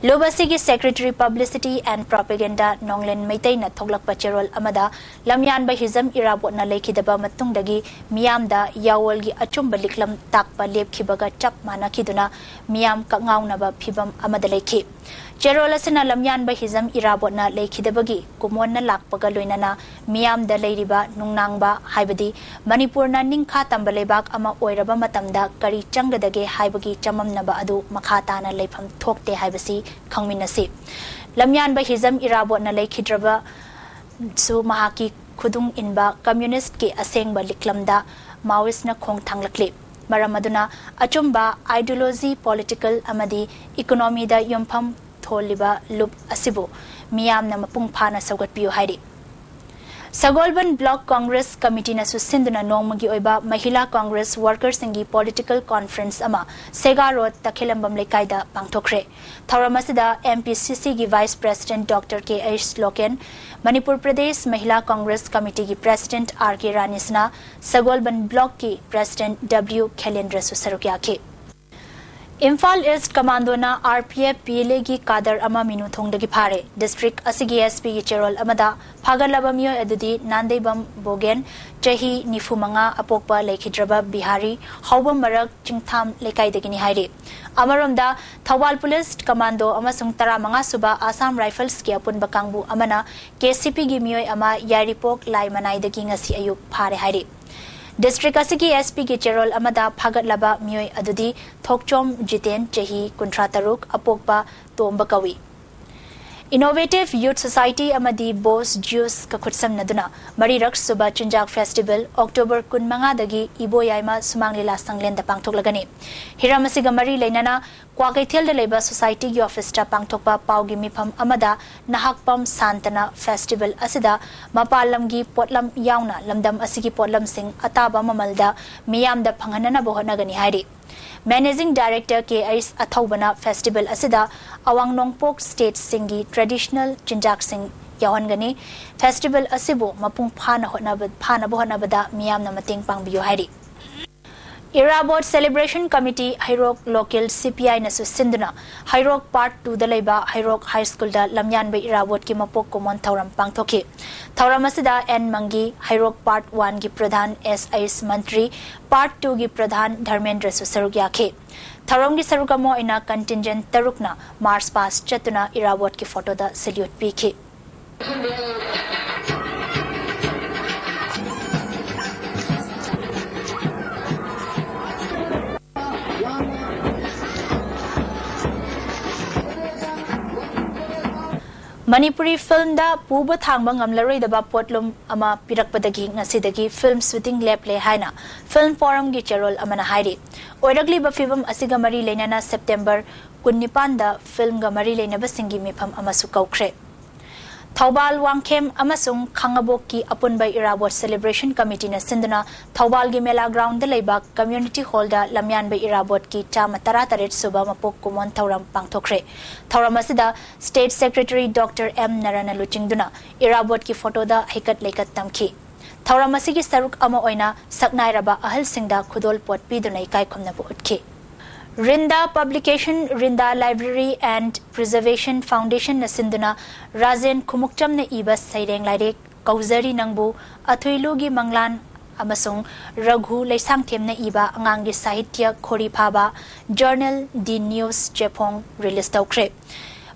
ꯂꯨꯞ ꯑꯁꯤꯒꯤ Secretary Publicity and Propaganda ꯅꯣꯡꯂꯦꯟ ꯃꯩꯇꯩꯅ ꯊꯣꯛꯂꯛꯄ ꯆꯦꯔꯣꯜ ꯑꯃꯗ ꯂꯝꯌꯥꯟꯕ ꯍꯤꯖꯝ ꯏꯔꯥꯕꯣꯠꯅ ꯂꯩꯈꯤꯗꯕ ꯃꯇꯨꯡꯗꯒꯤ ꯃꯤꯌꯥꯝꯗ ꯌꯥꯑꯣꯜꯒꯤ ꯑꯆꯨꯝꯕ ꯂꯤꯛꯂꯝ ꯇꯥꯛꯄ ꯂꯦꯞꯈꯤꯕꯒ ꯆꯞ ꯃꯥꯟꯅꯈꯤꯗꯨꯅ ꯃꯤꯌꯥꯝ ꯀꯛꯉꯥꯎꯅꯕ ꯐꯤꯚꯝ ꯑꯃꯗ ꯂꯩꯈꯤ꯫ ꯆꯦꯔꯣꯜ ꯑꯁꯤꯅ ꯂꯝꯌꯥꯟꯕ ꯍꯤꯖꯝ ꯏꯔꯥꯕꯣꯠꯅ ꯂꯩꯈꯤꯗꯕꯒꯤ ꯀꯨꯃꯣꯟꯅ ꯂꯥꯛꯄꯒ ꯂꯣꯏꯅꯅ ꯃꯤꯌꯥꯝꯗ ꯂꯩꯔꯤꯕ ꯅꯨꯡꯅꯥꯡꯕ, ꯍꯥꯏꯕꯗꯤ ꯃꯅꯤꯄꯨꯔꯅ ꯅꯤꯡꯈꯥ ꯇꯝꯕ ꯂꯩꯕꯥꯛ ꯑꯃ ꯑꯣꯏꯔꯕ ꯃꯇꯝꯗ ꯀꯔꯤ ꯆꯪꯒꯗꯒꯦ ꯍꯥꯏꯕꯒꯤ ꯆꯃꯝꯅꯕ ꯑꯗꯨ ꯃꯈꯥ ꯇꯥꯅ ꯂꯩꯐꯝ ꯊꯣꯛꯇꯦ ꯍꯥꯏꯕꯁꯤ ꯈꯪꯃꯤꯟꯅꯁꯤ꯫ ꯂꯝꯌꯥꯟꯕ ꯍꯤꯖꯝ ꯏꯔꯥꯕꯣꯠꯅ ꯂꯩꯈꯤꯗ꯭ꯔꯕꯁꯨ ꯃꯍꯥꯛꯀꯤ ꯈꯨꯗꯨꯡ ꯏꯟꯕ communist ꯀꯤ ꯑꯁꯦꯡꯕ ꯂꯤꯛꯂꯝꯗ Maoist ꯅ ꯈꯣꯡ ꯊꯥꯡꯂꯛꯂꯤ꯫ ꯃꯔꯝ ꯑꯗꯨꯅ ꯑꯆꯨꯝꯕ ideology, political ꯑꯃꯗꯤ economy ꯗ ꯌꯨꯝꯐꯝ ꯊꯣꯜꯂꯤꯕ ꯂꯨꯞ ꯑꯁꯤꯕꯨ ꯃꯤꯌꯥꯝꯅ ꯃꯄꯨꯡ ꯐꯥꯅ ꯁꯧꯒꯠꯄꯤꯌꯨ ꯍꯥꯏꯔꯤ꯫ ꯁꯒꯣꯜꯕꯟ Block Congress Committee ꯅꯁꯨ ꯁꯤꯟꯗꯨꯅ ꯅꯣꯡꯃꯒꯤ ꯑꯣꯏꯕ ꯃꯍꯤꯂꯥ Congress worker ꯁꯤꯡꯒꯤ political conference ꯑꯃ ꯁꯦꯒꯥ Road ꯇꯈꯦꯂꯝꯕꯝ ꯂꯩꯀꯥꯏꯗ ꯄꯥꯡꯊꯣꯛꯈ꯭ꯔꯦ꯫ ꯊꯧꯔꯝ ꯑꯁꯤꯗ M P C C ꯒꯤ Vice President Doctor K H Loken, Manipur Pradesh Mahila Congress Committee ꯒꯤ President R K ꯔꯥꯅꯤꯁꯅꯥ, ꯁꯒꯣꯜꯕꯟ Block ꯀꯤ President W ꯈꯦꯂꯦꯟꯗ꯭ꯔꯁꯨ ꯁꯔꯨꯛ ꯌꯥꯈꯤ꯫ ꯏꯝꯐꯥꯜ East Commando ꯅ R P F P L A ꯒꯤ cadre ꯑꯃ ꯃꯤꯅꯨꯊꯣꯡꯗꯒꯤ ꯐꯥꯔꯦ꯫ District ꯑꯁꯤꯒꯤ S P ꯒꯤ ꯆꯦꯔꯣꯜ ꯑꯃꯗ ꯐꯥꯒꯠꯂꯕ ꯃꯤꯑꯣꯏ ꯑꯗꯨꯗꯤ ꯅꯥꯟꯗꯩꯕꯝ ꯕꯣꯒꯦꯟ, ꯆꯍꯤ ꯅꯤꯐꯨ ꯃꯉꯥ, ꯑꯄꯣꯛꯄ ꯂꯩꯈꯤꯗ꯭ꯔꯕ ꯕꯤꯍꯥꯔꯤ, ꯍꯥꯎꯕꯝ ꯃꯔꯛ ꯆꯤꯡꯊꯥꯝ ꯂꯩꯀꯥꯏꯗꯒꯤꯅꯤ ꯍꯥꯏꯔꯤ꯫ ꯑꯃꯔꯣꯝꯗ ꯊꯧꯕꯥꯜ Police Commando ꯑꯃꯁꯨꯡ ꯇꯔꯥꯃꯉꯥ ꯁꯨꯕ Assam Rifles ꯀꯤ ꯑꯄꯨꯟꯕ ꯀꯥꯡꯕꯨ ꯑꯃꯅ K C P ꯒꯤ ꯃꯤꯑꯣꯏ ꯑꯃ ꯌꯥꯏꯔꯤꯄꯣꯛ ꯂꯥꯏꯃꯅꯥꯏꯗꯒꯤ ꯉꯁꯤ ꯑꯌꯨꯛ ꯐꯥꯔꯦ ꯍꯥꯏꯔꯤ꯫ District ꯑꯁꯤꯒꯤ S P ꯒꯤ ꯆꯦꯔꯣꯜ ꯑꯃꯗ ꯐꯥꯒꯠꯂꯕ ꯃꯤꯑꯣꯏ ꯑꯗꯨꯗꯤ ꯊꯣꯛꯆꯣꯝ ꯖꯤꯇꯦꯟ, ꯆꯍꯤ ꯀꯨꯟꯊ꯭ꯔꯥ ꯇꯔꯨꯛ, ꯑꯄꯣꯛꯄ ꯇꯣꯝꯕ ꯀꯧꯏ꯫ Innovative Youth Society ꯑꯃꯗꯤ Boss Juice ꯀ ꯈꯨꯠꯁꯝꯅꯗꯨꯅ ꯃꯔꯤꯔꯛ ꯁꯨꯕ ꯆꯤꯟꯖꯥꯛ festival October ꯀꯨꯟꯃꯉꯥꯗꯒꯤ ꯏꯕꯣꯌꯥꯏꯃ ꯁꯨꯃꯥꯡ ꯂꯤꯂꯥ ꯁꯪꯂꯦꯟꯗ ꯄꯥꯡꯊꯣꯛꯂꯒꯅꯤ꯫ ꯍꯤꯔꯝ ꯑꯁꯤꯒ ꯃꯔꯤ ꯂꯩꯅꯅ ꯀ꯭ꯋꯥꯀꯩꯊꯦꯜꯗ ꯂꯩꯕ society ꯒꯤ office ꯇ ꯄꯥꯡꯊꯣꯛꯄ ꯄꯥꯎꯒꯤ ꯃꯤꯐꯝ ꯑꯃꯗ ꯅꯍꯥꯛꯄꯝ ꯁꯥꯟꯇꯅ festival ꯑꯁꯤꯗ ꯃꯄꯥꯟ ꯂꯝꯒꯤ ꯄꯣꯠꯂꯝ ꯌꯥꯎꯅ ꯂꯝꯗꯝ ꯑꯁꯤꯒꯤ ꯄꯣꯠꯂꯝꯁꯤꯡ ꯑꯇꯥꯕ ꯃꯃꯜꯗ ꯃꯤꯌꯥꯝꯗ ꯐꯪꯍꯟꯅꯅꯕ ꯍꯣꯠꯅꯒꯅꯤ ꯍꯥꯏꯔꯤ꯫ Managing Director K H ꯑꯊꯧꯕꯅ festival ꯑꯁꯤꯗ ꯑꯋꯥꯡ ꯅꯣꯡꯄꯣꯛ state ꯁꯤꯡꯒꯤ traditional ꯆꯤꯟꯖꯥꯛꯁꯤꯡ ꯌꯥꯎꯍꯟꯒꯅꯤ꯫ ꯐꯦꯁꯇꯤꯚꯦꯜ ꯑꯁꯤꯕꯨ ꯃꯄꯨꯡ ꯐꯥꯅ ꯍꯣꯠꯅꯕ ꯐꯥꯅꯕ ꯍꯣꯠꯅꯕꯗ ꯃꯤꯌꯥꯝꯅ ꯃꯇꯦꯡ ꯄꯥꯡꯕꯤꯌꯨ ꯍꯥꯏꯔꯤ꯫ ꯏꯔꯥꯕꯣꯠ ꯁꯦꯂꯦꯕ꯭ꯔꯦꯁꯟ ꯀꯃꯤꯇꯤ ꯍꯩꯔꯣꯛ ꯂꯣꯀꯦꯜ ꯁꯤ ꯄꯤ ꯑꯥꯏꯅꯁꯨ ꯁꯤꯟꯗꯨꯅ ꯍꯩꯔꯣꯛ ꯄꯥꯔꯠ ꯇꯨꯗ ꯂꯩꯕ ꯍꯩꯔꯣꯛ ꯍꯥꯏ ꯁ꯭ꯀꯨꯜꯗ ꯂꯝꯌꯥꯟꯕ ꯏꯔꯥꯕꯣꯠꯀꯤ ꯃꯄꯣꯛ ꯀꯨꯝꯑꯣꯟ ꯊꯧꯔꯝ ꯄꯥꯡꯊꯣꯛꯈꯤ꯫ ꯊꯧꯔꯝ ꯑꯁꯤꯗ ꯑꯦꯟ ꯃꯪꯒꯤ, ꯍꯩꯔꯣꯛ ꯄꯥꯔꯠ ꯋꯥꯟꯒꯤ ꯄ꯭ꯔꯙꯥꯟ ꯑꯦꯁ ꯑꯩꯁ ꯃꯟꯇ꯭ꯔꯤ, ꯄꯥꯔꯠ ꯇꯨꯒꯤ ꯄ꯭ꯔꯙꯥꯟ ꯙꯔꯃꯦꯟꯗ꯭ꯔꯁꯨ ꯁꯔꯨꯛ ꯌꯥꯈꯤ꯫ ꯊꯧꯔꯝꯒꯤ ꯁꯔꯨꯛ ꯑꯃ ꯑꯣꯏꯅ ꯀꯟꯇꯤꯟꯖꯦꯟ ꯇꯔꯨꯛꯅ ꯃꯥꯔꯆ ꯄꯥꯁ ꯆꯠꯇꯨꯅ ꯏꯔꯥꯕꯣꯠꯀꯤ ꯐꯣꯇꯣꯗ ꯁꯦꯂ꯭ꯌꯨꯠ ꯄꯤꯈꯤ꯫ ꯃꯅꯤꯄꯨꯔꯤ ꯐꯤꯜꯝꯗ ꯄꯨꯕ ꯊꯥꯡꯕ ꯉꯝꯂꯔꯣꯏꯗꯕ ꯄꯣꯠꯂꯨꯝ ꯑꯃ ꯄꯤꯔꯛꯄꯗꯒꯤ ꯉꯁꯤꯗꯒꯤ ꯐꯤꯜꯝ ꯁꯨꯇꯤꯡ ꯂꯦꯞꯂꯦ ꯍꯥꯏꯅ ꯐꯤꯜꯝ ꯐꯣꯔꯝꯒꯤ ꯆꯦꯔꯣꯜ ꯑꯃꯅ ꯍꯥꯏꯔꯤ꯫ ꯑꯣꯏꯔꯛꯂꯤꯕ ꯐꯤꯕꯝ ꯑꯁꯤꯒ ꯃꯔꯤ ꯂꯩꯅꯅ ꯁꯦꯞꯇꯦꯝꯕꯔ ꯀꯨꯟꯅꯤꯄꯥꯟꯗ ꯐꯤꯜꯝꯒ ꯃꯔꯤ ꯂꯩꯅꯕꯁꯤꯡꯒꯤ ꯃꯤꯐꯝ ꯑꯃꯁꯨ ꯀꯧꯈ꯭ꯔꯦ꯫ ꯊꯧꯕꯥꯜ, ꯋꯥꯡꯈꯦꯝ ꯑꯃꯁꯨꯡ ꯈꯥꯡꯉꯕꯣꯛꯀꯤ ꯑꯄꯨꯟꯕ ꯏꯔꯥꯕꯣꯠ ꯁꯦꯂꯦꯕ꯭ꯔꯦꯁꯟ ꯀꯃꯤꯇꯤꯅ ꯁꯤꯟꯗꯨꯅ ꯊꯧꯕꯥꯜꯒꯤ ꯃꯦꯂꯥ ꯒ꯭ꯔꯥꯎꯟꯗ ꯂꯩꯕ ꯀꯝꯃ꯭ꯌꯨꯅꯤꯇꯤ ꯍꯣꯜꯗ ꯂꯝꯌꯥꯟꯕ ꯏꯔꯥꯕꯣꯠꯀꯤ ꯆꯥꯃ ꯇꯔꯥꯇꯔꯦꯠ ꯁꯨꯕ ꯃꯄꯣꯛ ꯀꯨꯝꯑꯣꯟ ꯊꯧꯔꯝ ꯄꯥꯡꯊꯣꯛꯈ꯭ꯔꯦ꯫ ꯊꯧꯔꯝ ꯑꯁꯤꯗ ꯁ꯭ꯇꯦꯠ ꯁꯦꯀ꯭ꯔꯦꯇꯔꯤ ꯗꯣꯛꯇꯔ ꯑꯦꯝ ꯅꯔꯥꯅ ꯂꯨꯆꯤꯡꯗꯨꯅ ꯏꯔꯥꯕꯣꯠꯀꯤ ꯐꯣꯇꯣꯗ ꯍꯩꯀꯠ ꯂꯩꯀꯠ ꯇꯝꯈꯤ꯫ ꯊꯧꯔꯝ ꯑꯁꯤꯒꯤ ꯁꯔꯨꯛ ꯑꯃ ꯑꯣꯏꯅ ꯁꯛꯅꯥꯏꯔꯕ ꯑꯍꯜꯁꯤꯡꯗ ꯈꯨꯗꯣꯜ ꯄꯣꯠ ꯄꯤꯗꯨꯅ ꯏꯀꯥꯏ ꯈꯨꯝꯅꯕ ꯎꯠꯈꯤ꯫ ꯔꯤꯟꯗꯥ ꯄꯕ꯭ꯂꯤꯀꯦꯁꯟ, ꯔꯤꯟꯗꯥ ꯂꯥꯏꯕ꯭ꯔꯦꯔꯤ ꯑꯦꯟ ꯄ꯭ꯔꯤꯖꯔꯚꯦꯁꯟ ꯐꯥꯎꯟꯗꯦꯁꯟꯅ ꯁꯤꯟꯗꯨꯅ ꯔꯥꯖꯦꯟ ꯈꯨꯃꯨꯛꯆꯝꯅ ꯏꯕ ꯁꯩꯔꯦꯡ ꯂꯥꯏꯔꯤꯛ ꯀꯧꯖꯔꯤ ꯅꯪꯕꯨ, ꯑꯊꯣꯏꯂꯨꯒꯤ ꯃꯪꯂꯥꯟ ꯑꯃꯁꯨꯡ ꯔꯘꯨ ꯂꯩꯁꯥꯡꯊꯦꯝꯅ ꯏꯕ ꯑꯉꯥꯡꯒꯤ ꯁꯥꯍꯤꯇ꯭ꯌ ꯈꯣꯔꯤ ꯐꯥꯕ ꯖꯔꯅꯦꯜ ꯗꯤ ꯅ꯭ꯌꯨꯁ ꯆꯦꯐꯣꯡ ꯔꯤꯂꯤꯖ ꯇꯧꯈ꯭ꯔꯦ꯫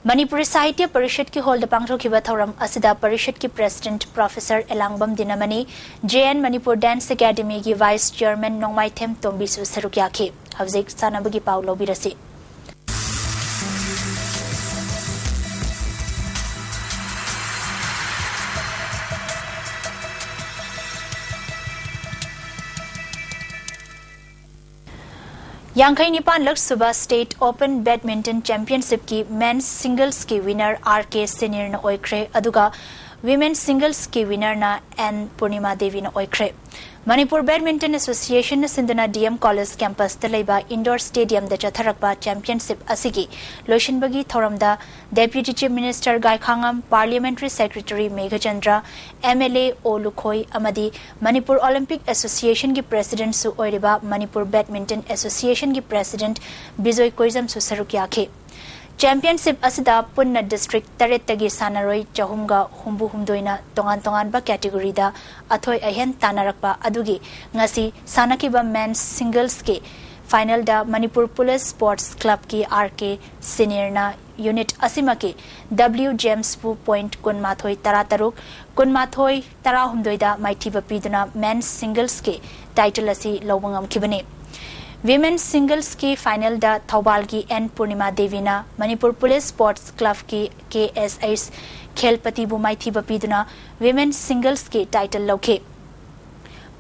ꯃꯅꯤꯄꯨꯔꯤ ꯁꯥꯍꯤꯇ꯭ꯌ ꯄꯔꯤꯁꯠꯀꯤ ꯍꯣꯜꯗ ꯄꯥꯡꯊꯣꯛꯈꯤꯕ ꯊꯧꯔꯝ ꯑꯁꯤꯗ ꯄꯔꯤꯁꯠꯀꯤ president professor Elangbam Dinamani, J N Manipur dance ꯑꯦꯀꯥꯗꯃꯤꯒꯤ ꯚꯥꯏꯁ ꯆꯤꯌꯔꯃꯦꯟ ꯅꯣꯡꯃꯥꯏꯊꯦꯝ ꯇꯣꯝꯕꯤꯁꯨ ꯁꯔꯨꯛ ꯌꯥꯈꯤ꯫ ꯍꯧꯖꯤꯛ ꯁꯥꯟꯅꯕꯒꯤ ꯄꯥꯎ ꯂꯧꯕꯤꯔꯁꯤ꯫ ꯌꯥꯡꯈꯩ ꯅꯤꯄꯥꯟꯂꯛ ꯁꯨꯕ ꯁ꯭ꯇꯦꯠ ꯑꯣꯄꯟ ꯕꯦꯗꯃꯤꯟꯇꯟ ꯆꯦꯝꯄꯤꯌꯟꯁꯤꯞꯀꯤ ꯃꯦꯟꯁ ꯁꯤꯡꯒꯜꯁꯀꯤ ꯋꯤꯅꯔ ꯑꯥꯔ ꯀꯦ ꯁꯤꯅꯤꯔꯅ ꯑꯣꯏꯈ꯭ꯔꯦ, ꯑꯗꯨꯒ Women Singles ꯀꯤ winner ꯅ ꯑꯦꯟ ꯄꯨꯔꯅꯤꯃꯥ ꯗꯦꯕꯤꯅ ꯑꯣꯏꯈ꯭ꯔꯦ꯫ ꯃꯅꯤꯄꯨꯔ Badminton Association ꯅ ꯁꯤꯟꯗꯨꯅ D M College campus ꯇ ꯂꯩꯕ indoor stadium ꯗ ꯆꯠꯊꯔꯛꯄ championship ꯑꯁꯤꯒꯤ ꯂꯣꯏꯁꯤꯟꯕꯒꯤ ꯊꯧꯔꯝꯗ Deputy Chief Minister ꯒꯥꯏꯈꯥꯉꯝ, Parliamentary Secretary Meghachandra, M L A ꯑꯣ ꯂꯨꯈꯣꯏ ꯑꯃꯗꯤ Manipur Olympic Association ꯒꯤ president ꯁꯨ ꯑꯣꯏꯔꯤꯕ Manipur Badminton Association ꯒꯤ president ꯕꯤꯖꯣꯏ ꯀꯣꯏꯖꯝꯁꯨ ꯁꯔꯨꯛ ꯌꯥꯈꯤ꯫ Championship ꯑꯁꯤꯗ ꯄꯨꯟꯅ district ꯇꯔꯦꯠꯇꯒꯤ ꯁꯥꯟꯅꯔꯣꯏ ꯆꯍꯨꯝꯒ ꯍꯨꯝꯐꯨ ꯍꯨꯝꯗꯣꯏꯅ ꯇꯣꯉꯥꯟ ꯇꯣꯉꯥꯟꯕ category ꯗ ꯑꯊꯣꯏ ꯑꯍꯦꯟ ꯇꯥꯟꯅꯔꯛꯄ ꯑꯗꯨꯒꯤ ꯉꯁꯤ ꯁꯥꯟꯅꯈꯤꯕ men's singles ꯀꯤ final ꯗ ꯃꯅꯤꯄꯨꯔ ꯄꯨꯂꯤꯁ Sports Club ꯀꯤ R K ꯁꯤꯅꯤꯔꯅ unit ꯑꯁꯤꯃꯛꯀꯤ W James ꯄꯨ point ꯀꯨꯟꯃꯥꯊꯣꯏ ꯇꯔꯥꯇꯔꯨꯛ, ꯀꯨꯟꯃꯥꯊꯣꯏ ꯇꯔꯥꯍꯨꯝꯗꯣꯏꯗ ꯃꯥꯏꯊꯤꯕ ꯄꯤꯗꯨꯅ men's singles ꯀꯤ title ꯑꯁꯤ ꯂꯧꯕ ꯉꯝꯈꯤꯕꯅꯤ꯫ Women singles ꯀꯤ final ꯗ ꯊꯧꯕꯥꯜꯒꯤ ꯑꯦꯟ ꯄꯨꯔꯅꯤꯃꯥ ꯗꯦꯕꯤꯅ ꯃꯅꯤꯄꯨꯔ ꯄꯨꯂꯤꯁ Sports Club ꯀꯤ K S H ꯈꯦꯜꯄꯇꯤꯕꯨ ꯃꯥꯏꯊꯤꯕ ꯄꯤꯗꯨꯅ women singles ꯀꯤ title ꯂꯧꯈꯤ꯫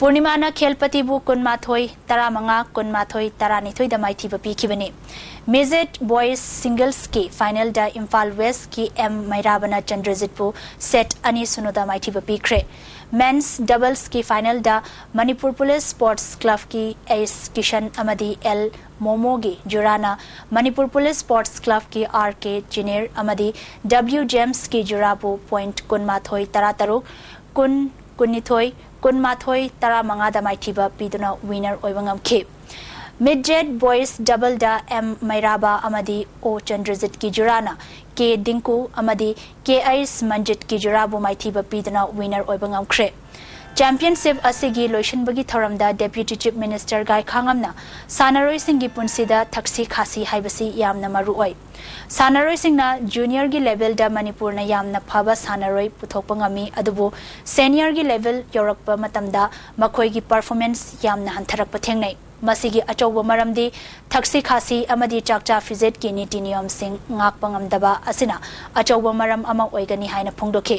ꯄꯨꯔꯅꯤꯃꯥꯅ ꯈꯦꯜꯄꯇꯤꯕꯨ ꯀꯨꯟꯃꯥꯊꯣꯏ ꯇꯔꯥꯃꯉꯥ, ꯀꯨꯟꯃꯥꯊꯣꯏ ꯇꯔꯥꯅꯤꯊꯣꯏꯗ ꯃꯥꯏꯊꯤꯕ ꯄꯤꯈꯤꯕꯅꯤ꯫ Midget boys singles ꯀꯤ final ꯗ ꯏꯝꯐꯥꯜ West ꯀꯤ ꯑꯦꯝ ꯃꯩꯔꯥꯕꯅ ꯆꯟꯗ꯭ꯔꯖꯤꯠꯄꯨ set ꯑꯅꯤ ꯁꯨꯅꯣꯗ ꯃꯥꯏꯊꯤꯕ ꯄꯤꯈ꯭ꯔꯦ꯫ Men's doubles ꯀꯤ final ꯗ ꯃꯅꯤꯄꯨꯔ ꯄꯨꯂꯤꯁ Sports Club ꯀꯤ ꯑꯦꯁ ꯀꯤꯁꯟ ꯑꯃꯗꯤ ꯑꯦꯜ ꯃꯣꯃꯣꯒꯤ ꯖꯨꯔꯥꯅ ꯃꯅꯤꯄꯨꯔ ꯄꯨꯂꯤꯁ Sports Club ꯀꯤ R K ꯆꯤꯅꯤꯔ ꯑꯃꯗꯤ W James ꯀꯤ ꯖꯨꯔꯥꯕꯨ point ꯀꯨꯟꯃꯥꯊꯣꯏ ꯇꯔꯥꯇꯔꯨꯛ, ꯀꯨꯟ, ꯀꯨꯟꯅꯤꯊꯣꯏ, ꯀꯨꯟꯃꯥꯊꯣꯏ ꯇꯔꯥꯃꯉꯥꯗ ꯃꯥꯏꯊꯤꯕ ꯄꯤꯗꯨꯅ winner ꯑꯣꯏꯕ ꯉꯝꯈꯤ꯫ Midget boys double ꯗ ꯑꯦꯝ ꯃꯩꯔꯥꯕ ꯑꯃꯗꯤ ꯑꯣ ꯆꯟꯗ꯭ꯔꯖꯤꯠꯀꯤ ꯖꯨꯔꯥꯅ ꯀꯦ ꯗꯤꯡꯀꯨ ꯑꯃꯗꯤ ꯀꯦ ꯑꯩꯁ ꯃꯟꯖꯤꯠꯀꯤ ꯖꯨꯔꯥꯕꯨ ꯃꯥꯏꯊꯤꯕ ꯄꯤꯗꯨꯅ winner ꯑꯣꯏꯕ ꯉꯝꯈ꯭ꯔꯦ꯫ Championship ꯑꯁꯤꯒꯤ ꯂꯣꯏꯁꯤꯟꯕꯒꯤ ꯊꯧꯔꯝꯗ Deputy Chief Minister ꯒꯥꯏꯈꯥꯉꯝꯅ ꯁꯥꯟꯅꯔꯣꯏꯁꯤꯡꯒꯤ ꯄꯨꯟꯁꯤꯗ ꯊꯛꯁꯤ ꯈꯥꯁꯤ ꯍꯥꯏꯕꯁꯤ ꯌꯥꯝꯅ ꯃꯔꯨ ꯑꯣꯏ꯫ ꯁꯥꯟꯅꯔꯣꯏꯁꯤꯡꯅ junior ꯒꯤ level ꯗ ꯃꯅꯤꯄꯨꯔꯅ ꯌꯥꯝꯅ ꯐꯕ ꯁꯥꯟꯅꯔꯣꯏ ꯄꯨꯊꯣꯛꯄ ꯉꯝꯃꯤ, ꯑꯗꯨꯕꯨ senior ꯒꯤ level ꯌꯧꯔꯛꯄ ꯃꯇꯝꯗ ꯃꯈꯣꯏꯒꯤ performance ꯌꯥꯝꯅ ꯍꯟꯊꯔꯛꯄ ꯊꯦꯡꯅꯩ꯫ ꯃꯁꯤꯒꯤ ꯑꯆꯧꯕ ꯃꯔꯝꯗꯤ ꯊꯛꯁꯤ ꯈꯥꯁꯤ ꯑꯃꯗꯤ ꯆꯥꯛꯆꯥ ꯐꯤꯖꯦꯠꯀꯤ ꯅꯤꯇꯤ ꯅꯤꯌꯣꯝꯁꯤꯡ ꯉꯥꯛꯄ ꯉꯝꯗꯕ ꯑꯁꯤꯅ ꯑꯆꯧꯕ ꯃꯔꯝ ꯑꯃ ꯑꯣꯏꯒꯅꯤ ꯍꯥꯏꯅ ꯐꯣꯡꯗꯣꯛꯈꯤ꯫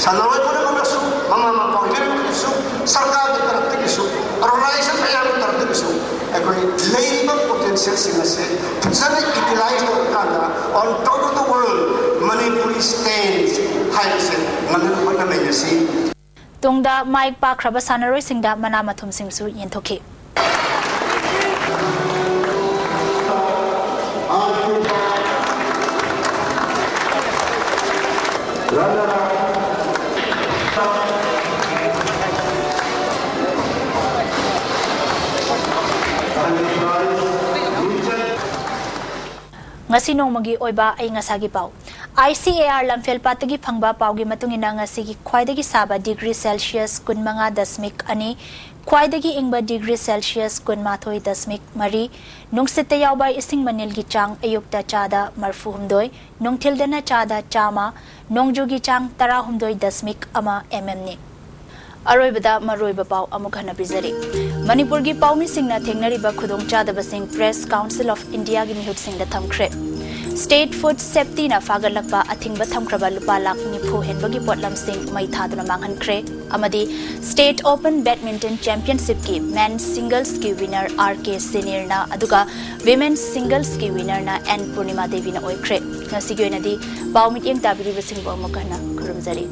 ꯁꯥꯟꯅꯔꯣꯏ ꯄꯨꯝꯅꯃꯛꯅꯁꯨ, ꯃꯃꯥ ꯃꯄꯥ ꯑꯣꯏꯕꯤꯔꯤꯕꯁꯨ, ꯁꯔꯀꯥꯔꯒꯤ ꯇꯔꯞꯇꯒꯤꯁꯨ, organization ꯃꯌꯥꯝꯒꯤ ꯇꯔꯞꯇꯒꯤꯁꯨ ꯑꯩꯈꯣꯏ ꯂꯩꯔꯤꯕ potential ꯁꯤꯡ ꯑꯁꯤ ꯐꯖꯅ utilize ꯇꯧꯔꯀꯥꯟꯗ, on top of the world, Manipuri stands ꯍꯥꯏꯕꯁꯦ ꯉꯝꯅꯕ ꯍꯣꯠꯅꯃꯤꯟꯅꯁꯤ꯫ ꯇꯨꯡꯗ ꯃꯥꯏ ꯄꯥꯛꯈ꯭ꯔꯕ ꯁꯥꯟꯅꯔꯣꯏꯁꯤꯡꯗ ꯃꯅꯥ ꯃꯊꯨꯝꯁꯤꯡꯁꯨ ꯌꯦꯟꯊꯣꯛꯈꯤ꯫ ꯉꯁꯤ ꯅꯣꯡꯃꯒꯤ ꯑꯣꯏꯕ ꯑꯏꯪ ꯑꯁꯥꯒꯤ ꯄꯥꯎ꯫ I C A R ꯂꯝꯐꯦꯜ ꯄꯥꯠꯇꯒꯤ ꯐꯪꯕ ꯄꯥꯎꯒꯤ ꯃꯇꯨꯡ ꯏꯟꯅ, ꯉꯁꯤꯒꯤ ꯈ꯭ꯋꯥꯏꯗꯒꯤ ꯁꯥꯕ degree Celsius ꯀꯨꯟꯃꯉꯥ ꯗꯁꯃꯤꯛ ꯑꯅꯤ, ꯈ꯭ꯋꯥꯏꯗꯒꯤ ꯏꯪꯕ degree Celsius ꯀꯨꯟꯃꯥꯊꯣꯏ ꯗꯁꯃꯤꯛ ꯃꯔꯤ, ꯅꯨꯡꯁꯤꯠꯇ ꯌꯥꯎꯕ ꯏꯁꯤꯡ ꯃꯅꯤꯜꯒꯤ ꯆꯥꯡ ꯑꯌꯨꯛꯇ ꯆꯥꯗ ꯃꯔꯐꯨ ꯍꯨꯝꯗꯣꯏ, ꯅꯨꯡꯊꯤꯜꯗꯅ ꯆꯥꯗ ꯆꯥꯝꯃ, ꯅꯣꯡꯖꯨꯒꯤ ꯆꯥꯡ ꯇꯔꯥꯍꯨꯝꯗꯣꯏ ꯗꯁꯃꯤꯛ ꯑꯃ M M ꯅꯤ꯫ ꯑꯔꯣꯏꯕꯗ ꯃꯔꯨꯑꯣꯏꯕ ꯄꯥꯎ ꯑꯃꯨꯛ ꯍꯟꯅ ꯄꯤꯖꯔꯤ꯫ ꯃꯅꯤꯄꯨꯔꯒꯤ ꯄꯥꯎꯃꯤꯁꯤꯡꯅ ꯊꯦꯡꯅꯔꯤꯕ ꯈꯨꯗꯣꯡꯆꯥꯗꯕꯁꯤꯡ Press Council of Indiaꯒꯤ ꯃꯤꯍꯨꯠꯁꯤꯡꯗ ꯊꯝꯈ꯭ꯔꯦ꯫ State Food Safetyꯅ ꯐꯥꯒꯠꯂꯛꯄ ꯑꯊꯤꯡꯕ ꯊꯝꯈ꯭ꯔꯕ ꯂꯨꯄꯥ ꯂꯥꯈ ꯅꯤꯐꯨ ꯍꯦꯟꯕꯒꯤ ꯄꯣꯠꯂꯝꯁꯤꯡ ꯃꯩ ꯊꯥꯗꯨꯅ ꯃꯥꯡꯍꯟꯈ꯭ꯔꯦ꯫ ꯑꯃꯗꯤ State Open Badminton Championshipꯀꯤ Men Singlesꯀꯤ winner R K ꯁꯤꯅꯤꯔꯅ, ꯑꯗꯨꯒ Women Singlesꯀꯤ winnerꯅ N ꯄꯨꯔꯅꯤꯃꯥ ꯗꯦꯕꯤꯅ ꯑꯣꯏꯈ꯭ꯔꯦ꯫ ꯉꯁꯤꯒꯤ ꯑꯣꯏꯅꯗꯤ ꯄꯥꯎ ꯃꯤꯠꯌꯦꯡ ꯇꯥꯕꯤꯔꯤꯕꯁꯤꯡꯕꯨ ꯑꯃꯨꯛ ꯍꯟꯅ ꯈꯨꯔꯨꯝꯖꯔꯤ꯫